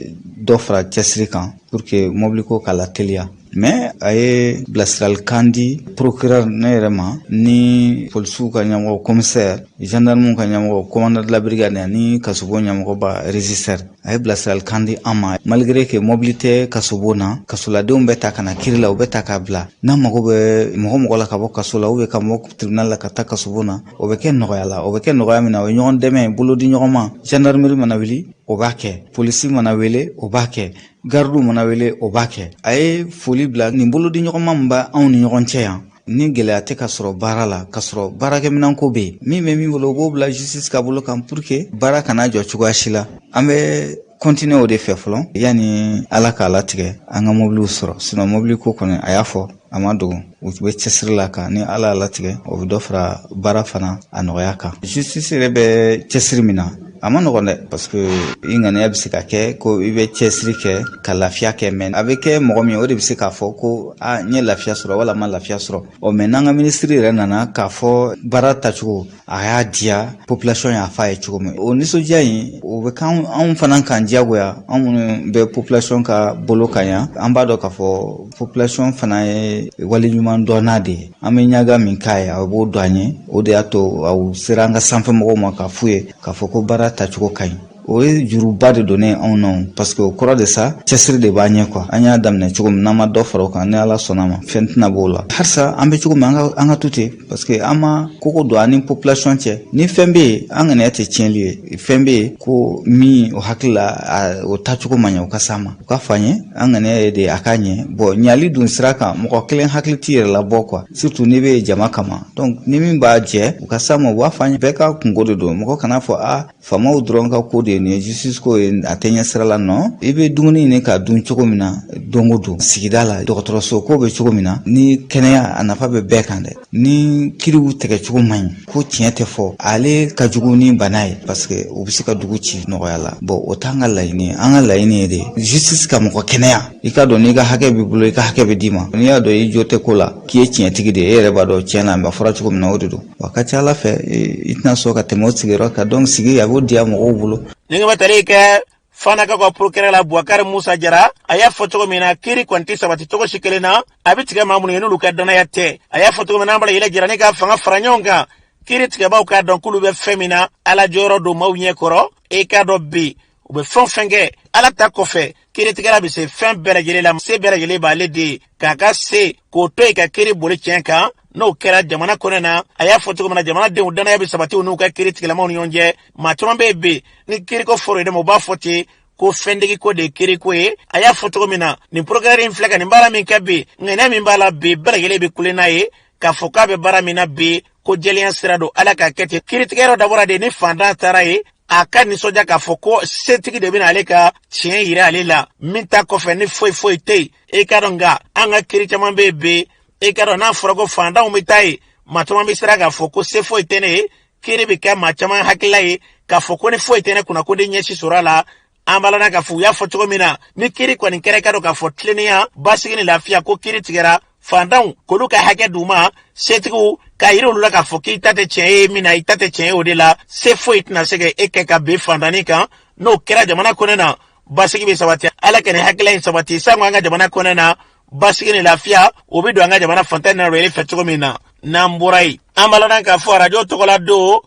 dɔ fara cɛsiri kan pour que mobili ko ka lateliya. Mais a ye bilasiralikan di procureur, ne yɛrɛ ma, ni polisiw ka ɲɛmɔgɔ commissaire, gendarmew ka ɲɛmɔgɔ commandant de la brigade, ani kasobon ɲɛmɔgɔba régisseur. A ye bilasiralikan di an ma malgré que mobili tɛ kasobon na, kasoladenw bɛ ta ka na kiri la, u bɛ ta k'a bila. N'an mago bɛ mɔgɔ mɔgɔ la ka bɔ kaso la ou bien ka bɔ tribunal la ka taa kasobon na, o bɛ kɛ nɔgɔya la. O bɛ kɛ nɔgɔya min na, o ye ɲɔgɔn dɛmɛ, bolo di ɲɔgɔn ma. Gendarmerie mana wuli, o b'a kɛ. Polisi mana wele, o b'a kɛ. Gardiw mana wele, o b'a kɛ. A ye foli bila nin bolo di ɲɔgɔn ma min b'anw ni ɲɔgɔn cɛ yan. Ni gɛlɛya tɛ ka sɔrɔ baara la, ka sɔrɔ baarakɛminɛnko bɛ yen, min bɛ min bolo, o b'o bila justice ka bolo kan pour que baara kana jɔ cogoya si la. An bɛ continuer o de fɛ fɔlɔ yanni Ala k'a latigɛ an ka mobiliw sɔrɔ. Sinon mobili ko kɔni, a y'a fɔ, a ma dogo, u bɛ cɛsiri la kan. Ni Ala y'a latigɛ, o bɛ dɔ fara baara fana a nɔgɔya kan. Justice yɛrɛ bɛ cɛsiri min na, a ma nɔgɔn dɛ, parce que i ŋaniya bɛ se ka kɛ ko i bɛ cɛsiri kɛ ka lafiya kɛ, mais a bɛ kɛ mɔgɔ min, o de bɛ se k'a fɔ ko a n ye lafiya sɔrɔ wala ma lafiya sɔrɔ. Ɔ mais n'an ka minisiri yɛrɛ nana k'a fɔ baara tacogo a y'a diya, population y'a f'a ye cogo min, o nisɔndiya in, o bɛ k'anw anw fana kan diyagoya. Anw minnu bɛ population ka bolo kan yan, an b'a dɔn k'a fɔ population fana ye waleɲuman dɔnna de ye. An bɛ ɲaga min k'a ye, a b'o dɔn an ye. O de y'a to aw sera an ka sanfɛmɔgɔw ma k'a f'u ye k'a fɔ ko baara tacogo ka ɲi. O ye juruba de donnen anw na, parce que o kɔrɔ de sa, cɛsiri de b'an ɲɛ quoi. An y'a daminɛ cogo min, n'an ma dɔ fara o kan, ni Ala sɔnna ma, fɛn tɛna b'o la. Halisa an bɛ cogo min, an ka to ten, parce que an ma koko don an ni population cɛ. Ni fɛn bɛ yen, an ŋaniya tɛ tiɲɛli ye. Fɛn bɛ yen ko min o hakili la o taacogo man ɲɛ, o ka s'an ma, o ka fɔ an ye. An ŋaniya ye de a k'a ɲɛ. Bon, ɲali dun sira kan, mɔgɔ kelen hakili t'i yɛrɛ labɔ quoi, surtout n'i bɛ jama kama. Donc ni min b'a jɛ, u ka s'an ma, u b'a fɔ an ye. Bɛɛ ka kungo de don. Mɔgɔ kana fɔ a faamaw dɔrɔn ka ko de ye nin ye, justice ko ye, a tɛ ɲɛ sira la. Nɔ i bɛ dumuni ɲini ka dun cogo min na don o don sigida la, dɔgɔtɔrɔso ko bɛ cogo min na, ni kɛnɛya a nafa bɛ bɛɛ kan dɛ. Ni kiriw tigɛ cogo man ɲi, ko tiɲɛ tɛ fɔ, ale ka jugu ni bana ye, parce que u bɛ se ka dugu ci nɔgɔya la. Bon, o t'an ka laɲini ye. An ka laɲini ye de justice ka mɔgɔ kɛnɛya. I ka dɔn n'i ka hakɛ b'i bolo, i ka hakɛ bɛ d'i ma. N'i y'a dɔn i jo tɛ ko la, k'i ye tiɲɛtigi de ye, e yɛrɛ b'a dɔn tiɲɛ na a fɔra cogo min na, o de don wa. Ka ca Ala fɛ, i tɛna sɔn ka tɛmɛ o sigiyɔrɔ kan. Donc sigi a b'o diya mɔgɔw bolo. Ni bɛ tali kɛ Fanakaw ka procureur la, Bubakari Musa Jara, a y'a fɔ cogo min na, kiiri kɔni tɛ sabati cogo si kelen na, a bɛ tigɛ maa minnu ye, n'olu ka danaya tɛ. A y'a fɔ cogo min na, an b'a yɛlɛ jira ne ka fanga fara ɲɔgɔn kan, kiiri tigɛbaw k'a dɔn k'olu bɛ fɛn min na, Ala jɔyɔrɔ don maaw ɲɛ kɔrɔ. E k'a dɔn bi, u bɛ fɛn o fɛn kɛ, Ala ta kɔfɛ, kiiritigɛla bɛ se fɛn bɛɛ lajɛlen la. Se bɛɛ lajɛlen b'ale de ye k'a ka se k'o to yen ka kiiri boli tiɲɛ kan. N'o kɛra jamana kɔnɔ na, a y'a fɔ cogo min na, jamanadenw danaya bɛ sabati u n'u ka kiiri tigilamaw ni ɲɔgɔn cɛ. Maa caman bɛ yen bi, ni kiiriko fɔra ye, u b'a fɔ ten ko fɛntigi ko de ye kiiriko ye. A y'a fɔ cogo min na, nin procureur in filɛ ka nin baara min kɛ bi, ŋaniya min b'a la bi, bɛɛ lajɛlen bɛ kule n'a ye k'a fɔ k'a bɛ baara min na bi, ko jɛlenya sira don. Ala k'a kɛ ten. Kiiritigɛyɔrɔ dabɔra de ni fantan taara ye, a ka nisɔndiya k'a fɔ ko setigi de bɛna ale ka tiɲɛ yira ale la, min ta kɔfɛ ni foyi foyi tɛ yen. E ka dɔn, nka an ka kiiri caman bɛ yen bi, e ka dɔn n'a fɔra ko fantanw bɛ taa yen, maa caman bɛ siran k'a fɔ ko se foyi tɛ ne ye. Kiiri bɛ kɛ maa caman hakilila ye k'a fɔ ko ni foyi tɛ ne kunna, ko ne ɲɛsi sɔrɔ a la. An b'a la k'a fɔ u y'a fɔ cogo min na, ni kiiri kɔni kɛra, i ka dɔn k'a fɔ tilennenya, basigi ni lafiya ko kiiri tigɛra, fantanw k'olu ka hakɛ d'u ma, setigiw k'a yiri olu la k'a fɔ k'i ta tɛ tiɲɛ ye min na, i ta tɛ tiɲɛ ye o de la, se foyi tɛna se ka e kɛ ka bin fantanni kan. N'o kɛra jamana kɔnɔ na, basigi bɛ sabati. Ala ka nin hakilila in sabati sango an ka jamana kɔnɔ na, basigi ni lafiya o bɛ don an ka jamana fantan ni wele fɛ cogo min na. N'an bɔra yen, an b'a la k'a fɔ arajo tɔgɔla don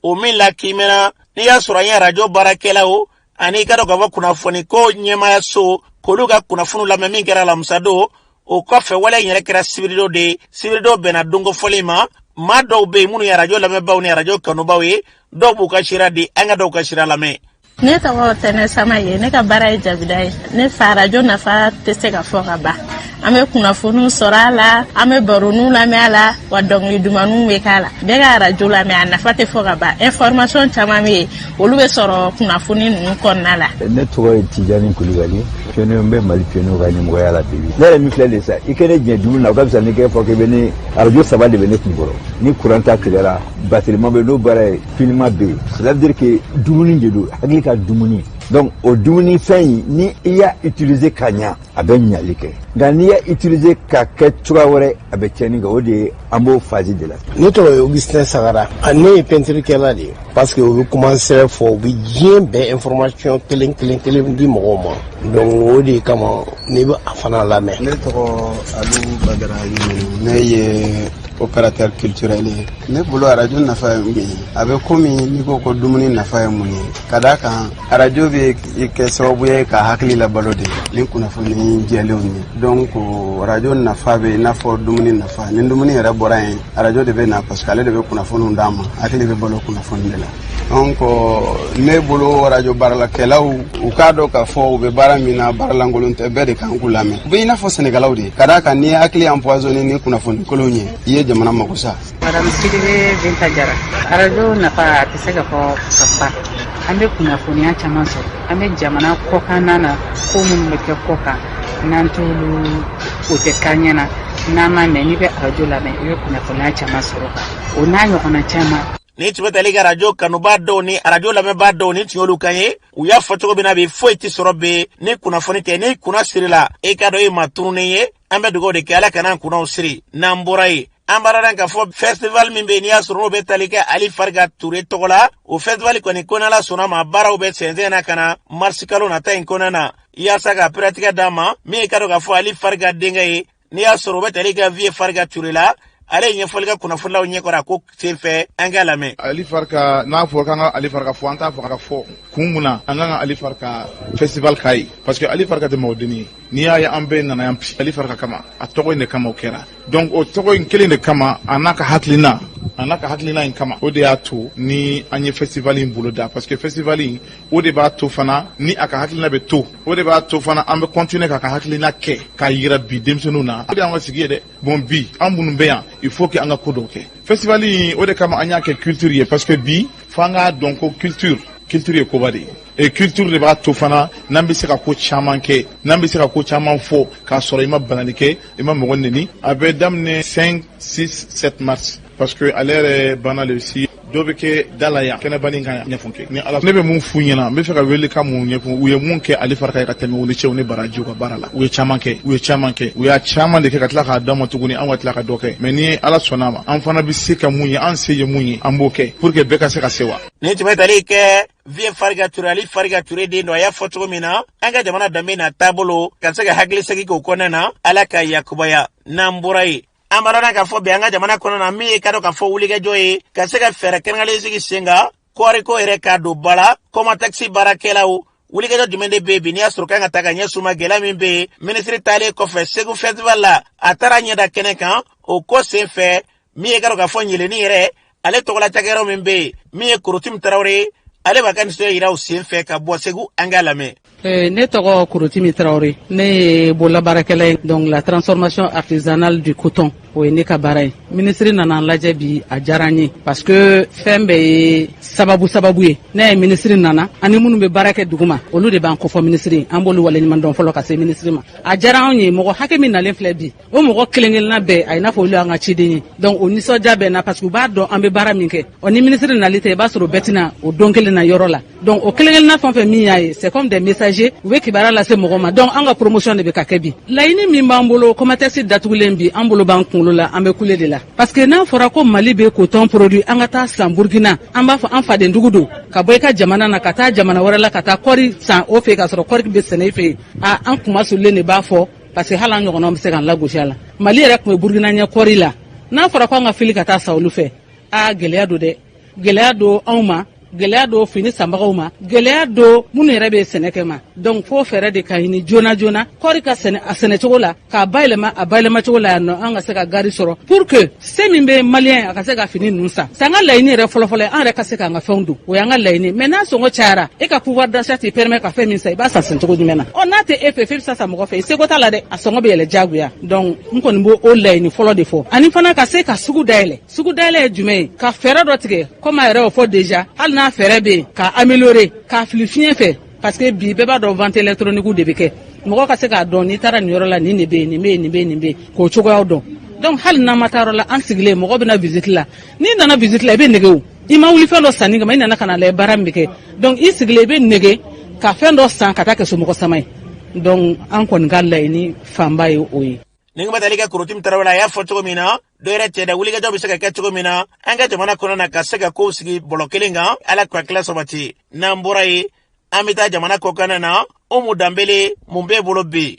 o min la kiimɛna, n'i y'a sɔrɔ an ye arajo baarakɛlaw ani i ka dɔn k'a fɔ kunnafoni ko ɲɛmaayaso k'olu ka kunnafoniw lamɛn min kɛra alamisa don. O kɔfɛ, wale in yɛrɛ kɛra sibiridon de ye. Sibiridon bɛnna donko fɔlen ma. Maa dɔw bɛ yen minnu ye arajo lamɛnbaaw ni arajo kanubaw ye, dɔw b'u ka sira di, an ka dɔw ka sira lamɛn. Ne tɔgɔ Tɛnɛ Sama ye. Ne ka baara ye jabida ye. Ne fa, arajo nafa tɛ se ka fɔ ka ban. An bɛ kunnafoniw sɔrɔ a la, an bɛ baroniw lamɛn a la, wa dɔnkili dumanniw bɛ k'a la. Bɛɛ ka arajo lamɛn, a nafa tɛ fɔ ka ban. Information caman bɛ yen, olu bɛ sɔrɔ kunnafoni ninnu kɔnɔna la. Ne tɔgɔ ye Tijani Kulibali, pionnier. N bɛ Mali pionnier ka ɲɛmɔgɔya la bi. Ne yɛrɛ min filɛ nin sa, i kɛ ne jɛn dumuni na, o ka fisa ni kɛ fɔ k'i bɛ ne arajo saba de bɛ ne kun kɔrɔ. Ni courant ta tigɛra, batterie bɛ n'o baara ye, filima bɛ yen. Cela veut dire que dumuni de don, hakili ka dumuni. Donc o dumuni fɛn in, ni i y'a utiliser ka ɲa. A bɛ ɲali kɛ, nka n'i y'a utiliser ka kɛ cogoya wɛrɛ, a bɛ tiɲɛni kɛ. O de ye an b'o phase de la. Ne tɔgɔ ye Augustin Sagara. Ne ye peinturekɛla de ye, parce que u bɛ kuma sɛbɛ fɔ, u bɛ diɲɛ bɛɛ information kelen kelen kelen di mɔgɔw ma. Donc o de kama ne bɛ a fana lamɛn. Ne tɔgɔ Alu Badara Yumuni, ne ye opérateur culturel ye. Ne bolo, arajo nafa ye mun ye? A bɛ komi n'i ko ko dumuni nafa ye mun ye, ka d'a kan arajo bɛ kɛ sababu ye ka hakili labalo de ni kunnafoni jɛlenw ye. Donc arajo nafa bɛ i n'a fɔ dumuni nafa. Ni dumuni yɛrɛ bɔra yen, arajo de bɛ na, parce que ale de bɛ kunnafoniw d'an ma. Hakili bɛ balo kunnafoni de la. Donc ne bolo, arajo baaralakɛlaw u k'a dɔn k'a fɔ u bɛ baara min na, baara lankolon tɛ. Bɛɛ de kan k'u lamɛn. U bɛ i n'a fɔ sɛnɛkɛlaw de, ka d'a kan n'i ye hakili empoisonné ni kunnafoni kolonw ye, i ye jamana mako sa. Madame Sidibe Binta Jara, arajo nafa a tɛ se ka fɔ ka ban. An bɛ kunnafoniya caman sɔrɔ. An bɛ jamana kɔkanna na, ko minnu bɛ kɛ kɔkan, n'an t'olu o tɛ k'an ɲɛna n'an m'a mɛn. N'i bɛ arajo lamɛn, i bɛ kunnafoniya caman sɔrɔ kan, o n'a ɲɔgɔnna caman. Ni tun bɛ tali kɛ arajo kanubaa dɔw ni arajo lamɛnbaa dɔw, ni tun y'olu kan ye. U y'a fɔ cogo min na bi, foyi tɛ sɔrɔ bi ni kunnafoni tɛ. Ni kunna sirila, e k'a dɔn e ma tununnen ye. An bɛ dugawu de kɛ, Ala kana an kunnaw siri. N'an bɔra yen, an b'a dɔn k'a fɔ festival min bɛ yen, n'i y'a sɔrɔ n'o bɛ tali kɛ Ali Fariga Ture tɔgɔ la, o festival kɔni, ko n'Ala sɔnna ma, baaraw bɛ sɛnsɛn na ka na marisi kalo nata in kɔnɔna na, yaasa ka pɛrɛtigɛ d'a ma. Min ye ka dɔn k'a fɔ Ali Fariga denkɛ ye, n'i y'a sɔrɔ o bɛ tali kɛ Vieux Fariga Ture la, ale ye ɲɛfɔli kɛ kunnafonilaw ɲɛkɔrɔ a ko senfɛ. An k'a lamɛn. Ali Farika, n'a fɔra k'an ka Ali Farika fɔ, an t'a fɔ ka fɔ kun mun na an kan ka Ali Farika festival k'a ye, parce que Ali Farika tɛ mɔgɔ dennin ye. N'i y'a ye an bɛɛ nana yan bi Ali Farika kama, a tɔgɔ in de kama o kɛra. Donc o tɔgɔ in kelen de kama, a n'a ka hakilina in kama, o de y'a to ni an ye festival in boloda, parce que festival in, o de b'a to fana ni a ka hakilina bɛ to, o de b'a to fana an bɛ continuer k'a ka hakilina kɛ k'a yira bi denmisɛnninw na. O de y'an ka sigi ye dɛ. Bon, bi an minnu bɛ yan, il faut que an ka ko dɔw kɛ. Festival in, o de kama an y'a kɛ culture ye, parce que bi f'an k'a dɔn ko culture ye koba de ye, et culture de b'a to fana n'an bɛ se ka ko caman kɛ, n'an bɛ se ka ko caman fɔ k'a sɔrɔ i ma banali kɛ, i ma mɔgɔ neni. A bɛ daminɛ 5, 6, 7 mars, parce que ale yɛrɛ banna le si dɔ bɛ kɛ da la yan kɛnɛbanin kan yan ɲɛfɔ kɛ ni Ala. Ne bɛ mun f'u ɲɛna? N bɛ fɛ ka wele ka mun ɲɛfɔ u ye? Mun kɛ Ale Farika ye ka tɛmɛ, u ni cɛw ni baraji u ka baara la. U ye caman kɛ, u ye caman kɛ, u y'a caman de kɛ ka tila k'a d'an ma tuguni, an ka tila ka dɔ kɛ. Mais ni Ala sɔnna a ma, an fana bɛ se ka mun ye, an se ye mun ye, an b'o kɛ pour que bɛɛ ka se ka sewa. Ni tun bɛ tali kɛ Vieux Fariga Ture, Ali Fariga Ture den dɔ, a y'a fɔ cogo min na, an ka jamana danbe n'a taabolo ka se ka hakili segi k'o kɔnɔna na. Ala ka yakubaya. N'an bɔra yen, an b'a dɔn k'a fɔ bi an ka jamana kɔnɔ na, min ye ka dɔn k'a fɔ wulikajɔ ye ka se ka fɛɛrɛ kɛrɛnkɛrɛnlen sigi sen kan kɔɔriko yɛrɛ k'a don ba la, Kɔmatɛkisi baarakɛlaw, wulikajɔ jumɛn de bɛ yen bi n'i y'a sɔrɔ kan ka ta ka ɲɛsin ma? Gɛlɛya min bɛ yen, minisiri taalen kɔfɛ Segu festival la, a taara ɲɛda kɛnɛ kan. O ko sen fɛ, min ye ka dɔn k'a fɔ ɲeleni yɛrɛ ale tɔgɔla cakɛyɔrɔ min bɛ yen, min ye Korotimi Tarawele ye, ale b'a ka nisɔndiya yira o sen fɛ ka bɔ Segu. An k'a lamɛn. Ne tɔgɔ Korotimi Tarawele, ne ye bololabaarakɛla ye. Donc la transformation artisanale du coton, o ye ne ka baara ye. Minisiri nana an lajɛ bi, a diyara n ye, parce que fɛn bɛɛ ye sababu sababu ye. Ne ye minisiri nana, ani minnu bɛ baara kɛ dugu ma, olu de b'an kofɔ minisiri. An b'olu waleɲuman dɔn fɔlɔ ka se minisiri ma. A diyara anw ye. Mɔgɔ hakɛ min nalen filɛ bi, o mɔgɔ kelen kelenna bɛɛ, a ye n'a fɔ olu y'an ka ciden ye. Donc o nisɔndiya bɛ n na, parce que u b'a dɔn an bɛ baara min kɛ. Ɔ ni minisiri nali tɛ, i b'a sɔrɔ bɛɛ tɛna o don kelen na yɔrɔ la. Donc o kelen kelenna fɛn o fɛn min y'a ye, c'est comme des messagers, u bɛ kibaruya lase mɔgɔ ma. Donc an ka promotion de bɛ ka kɛ bi. Laɲini min b'an bolo, Kɔmatɛsi datugulen bi, an bolo b'an kunkolo la, an bɛ kule de la, parce que n'a fɔra ko Mali bɛ coton produit, an ka taa san Burkina, an b'a fɔ an fadendugu don, ka bɔ i ka jamana na ka taa jamana wɛrɛ la ka taa kɔɔri san o fɛ, k'a sɔrɔ kɔɔri bɛ sɛnɛ i fɛ yen. A an kunmasululen de b'a fɔ, parce que hali an ɲɔgɔnnaw bɛ se k'an lagosi a la. Mali yɛrɛ tun bɛ Burkina ɲɛ kɔɔri la. N'a fɔra ko an ka fili ka taa san olu fɛ, a gɛlɛya don dɛ. Gɛlɛya don anw ma, gɛlɛya don fini sanbagaw ma, gɛlɛya don minnu yɛrɛ bɛ sɛnɛ kɛ ma. Donc fo fɛɛrɛ de ka ɲini joona joona, kɔɔri ka sɛnɛ a sɛnɛcogo la, k'a bayɛlɛma a bayɛlɛmacogo la yan nɔ, an ka se ka gari sɔrɔ pour que se min bɛ maliyɛn, a ka se ka fini ninnu san. San ka laɲini yɛrɛ fɔlɔfɔlɔ ye, an yɛrɛ ka se k'an ka fɛnw don, o y'an ka laɲini. Mais n'a sɔngɔ cayara, e ka pouvoir d'achat t'i permet ka fɛn min san, i b'a san sancogo jumɛn na? Ɔ n'a tɛ e fɛ, f'e bɛ se san mɔgɔ fɛ, i seko t'a la dɛ, a sɔngɔ bɛ yɛlɛ diyagoya. Donc n kɔni b'o o laɲini fɔlɔ de fɔ. Ani fana ka se ka sugu dayɛlɛ. Sugu dayɛlɛ ye jumɛn ye? Ka fɛɛrɛ dɔ tigɛ, komi a yɛrɛ y'o fɔ déjà, hali n'a fɛɛrɛ bɛ yen k'a améliorer, k'a fili fiɲɛ fɛ, parce que bi bɛɛ b'a dɔn vente électronique de bɛ kɛ. Mɔgɔ ka se k'a dɔn n'i taara nin yɔrɔ la, nin de bɛ yen, nin bɛ yen, nin bɛ yen, nin bɛ yen, k'o cogoyaw dɔn. Donc hali n'an ma taa yɔrɔ la, an sigilen, mɔgɔ bɛ na visite la. N'i nana visite la, i bɛ nege o. I ma wuli fɛn dɔ sanni kama, i nana ka na lajɛ baara min bɛ kɛ. Donc i sigilen, i bɛ nege ka fɛn dɔ san ka taa kɛ somɔgɔ sama ye. Donc an kɔni ka laɲini fanba ye o ye. Ni kuma tali kɛ Korotimi Tarawele, a y'a fɔ cogo min na, dɔ yɛrɛ cɛ da wulikajɔ bɛ se ka kɛ cogo min na an ka jamana kɔnɔ na, ka se ka kow sigi bɔlɔ kelen kan. Ala ka tila sabati. N'an bɔra yen, an bɛ taa jamana kɔkanna na. Umu Danbele, mun b'e bolo bi?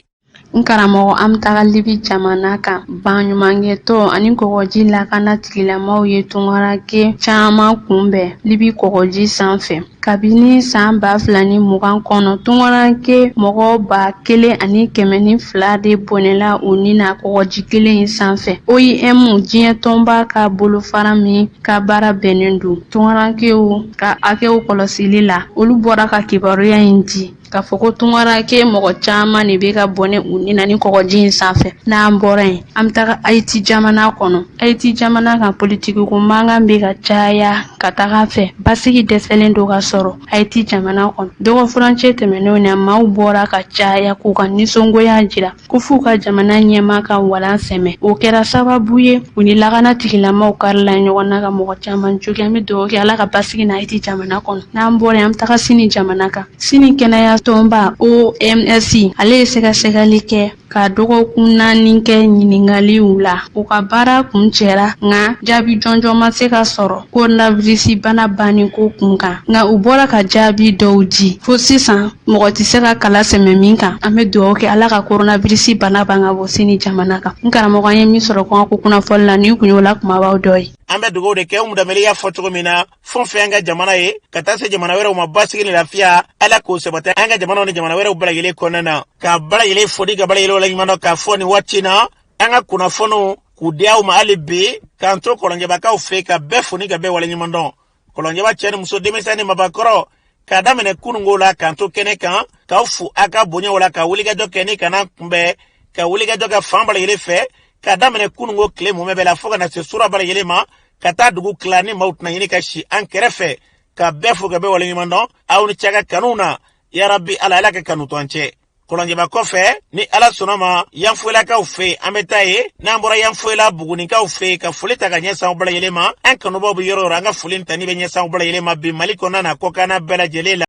N karamɔgɔ, an bɛ taga Libi jamana kan. Baɲumankɛtɔn ani kɔgɔji lakana tigilamaw ye tungaranke caman kunbɛn Libi kɔgɔji sanfɛ. Kabini san 2020 kɔnɔ, tungaranke mɔgɔ 1102 de bɔnɛla u ni na kɔgɔji kelen in sanfɛ. OIM, diɲɛ tɔnba ka bolofara min ka baara bɛnnen don tungarankew ka hakɛw kɔlɔsili la, olu bɔra ka kibaruya in di k'a fɔ ko tungaranke mɔgɔ caman de bɛ ka bɔnɛ u ni na ni kɔgɔji in sanfɛ. N'an bɔra yen, an bɛ taga Haiti jamana kɔnɔ. Haiti jamana kan, politikiko mankan bɛ ka caya ka taga fɛ. Basigi dɛsɛlen don ka sɔrɔ Haiti jamana kɔnɔ. Dɔgɔfurancɛ tɛmɛnenw na, maaw bɔra ka caya k'u ka nisɔngoya jira ko f'u ka jamana ɲɛmaa ka walan sɛmɛ. O kɛra sababu ye u ni lakana tigilamaw karila ɲɔgɔn na ka mɔgɔ caman jogin. An bɛ dugawu kɛ Ala ka basigi na Haiti jamana kɔnɔ. N'an bɔra yen, an bɛ taga Sini jamana kan. Sini kɛnɛya tɔnba OMS, ale ye sɛgɛsɛgɛli kɛ ka dɔgɔkun 4 kɛ ɲininkaliw la. U ka baara kuncɛra, nka jaabi jɔnjɔn ma se ka sɔrɔ coronavirus bana banni ko kun kan. Nka u bɔra ka jaabi dɔw di, fo sisan mɔgɔ tɛ se ka kala sɛmɛ min kan. An bɛ dugawu kɛ Ala ka coronavirus bana ban ka bɔ Sini jamana kan. N karamɔgɔ, an ye min sɔrɔ kɔngɔ ko kunnafoni la, nin kun y'o la kumabaw dɔ ye. An bɛ dugawu de kɛ. Umu Danbele y'a fɔ cogo min na, fɛn fɛn an ka jamana ye ka taa se jamana wɛrɛw ma, basigi ni lafiya, Ala k'o sabati an ka jamanaw ni jamana wɛrɛw bɛɛ lajɛlen kɔnɔna na. Ka bɛɛ lajɛlen fo ni ka bɛɛ lajɛlen waleɲuman dɔn k'a fɔ nin waati na, an ka kunnafoniw k'u di aw ma hali bi, k'an to Kɔlɔnjɛbakaw fɛ, ka bɛɛ fo ni ka bɛɛ waleɲuman dɔn. Kɔlɔnjɛba cɛ ni muso, denmisɛn ni mabakɔrɔ, k'a daminɛ kununko la k'an to kɛnɛ kan, k'aw fo a ka bonyaw la, ka wulikajɔ kɛ ni kana kunbɛn, ka wulikajɔ kɛ fan bɛɛ lajɛlen fɛ, k'a daminɛ kununko tile mumɛ bɛɛ la fo ka na se sura bɛɛ lajɛlen ma, ka taa dugu tila ni maaw tɛna ɲini ka si an kɛrɛfɛ, ka bɛɛ fo ka bɛɛ waleɲuman dɔn. Aw ni ce ka kanu na. Yarabi Ala, Ala ka kanu to an cɛ. Kɔlɔnjɛba kɔfɛ, ni Ala sɔnna ma, Yanfoyilakaw fɛ yen an bɛ taa yen. N'an bɔra Yanfoyila, Bugunikaw fɛ yen, ka foli ta ka ɲɛsin aw bɛɛ lajɛlen ma. An kanubaw bɛ yɔrɔ o yɔrɔ, an ka foli ta ni bɛ ɲɛsin aw bɛɛ lajɛlen ma bi, Mali kɔnɔna na, kɔkanna bɛɛ lajɛlen la.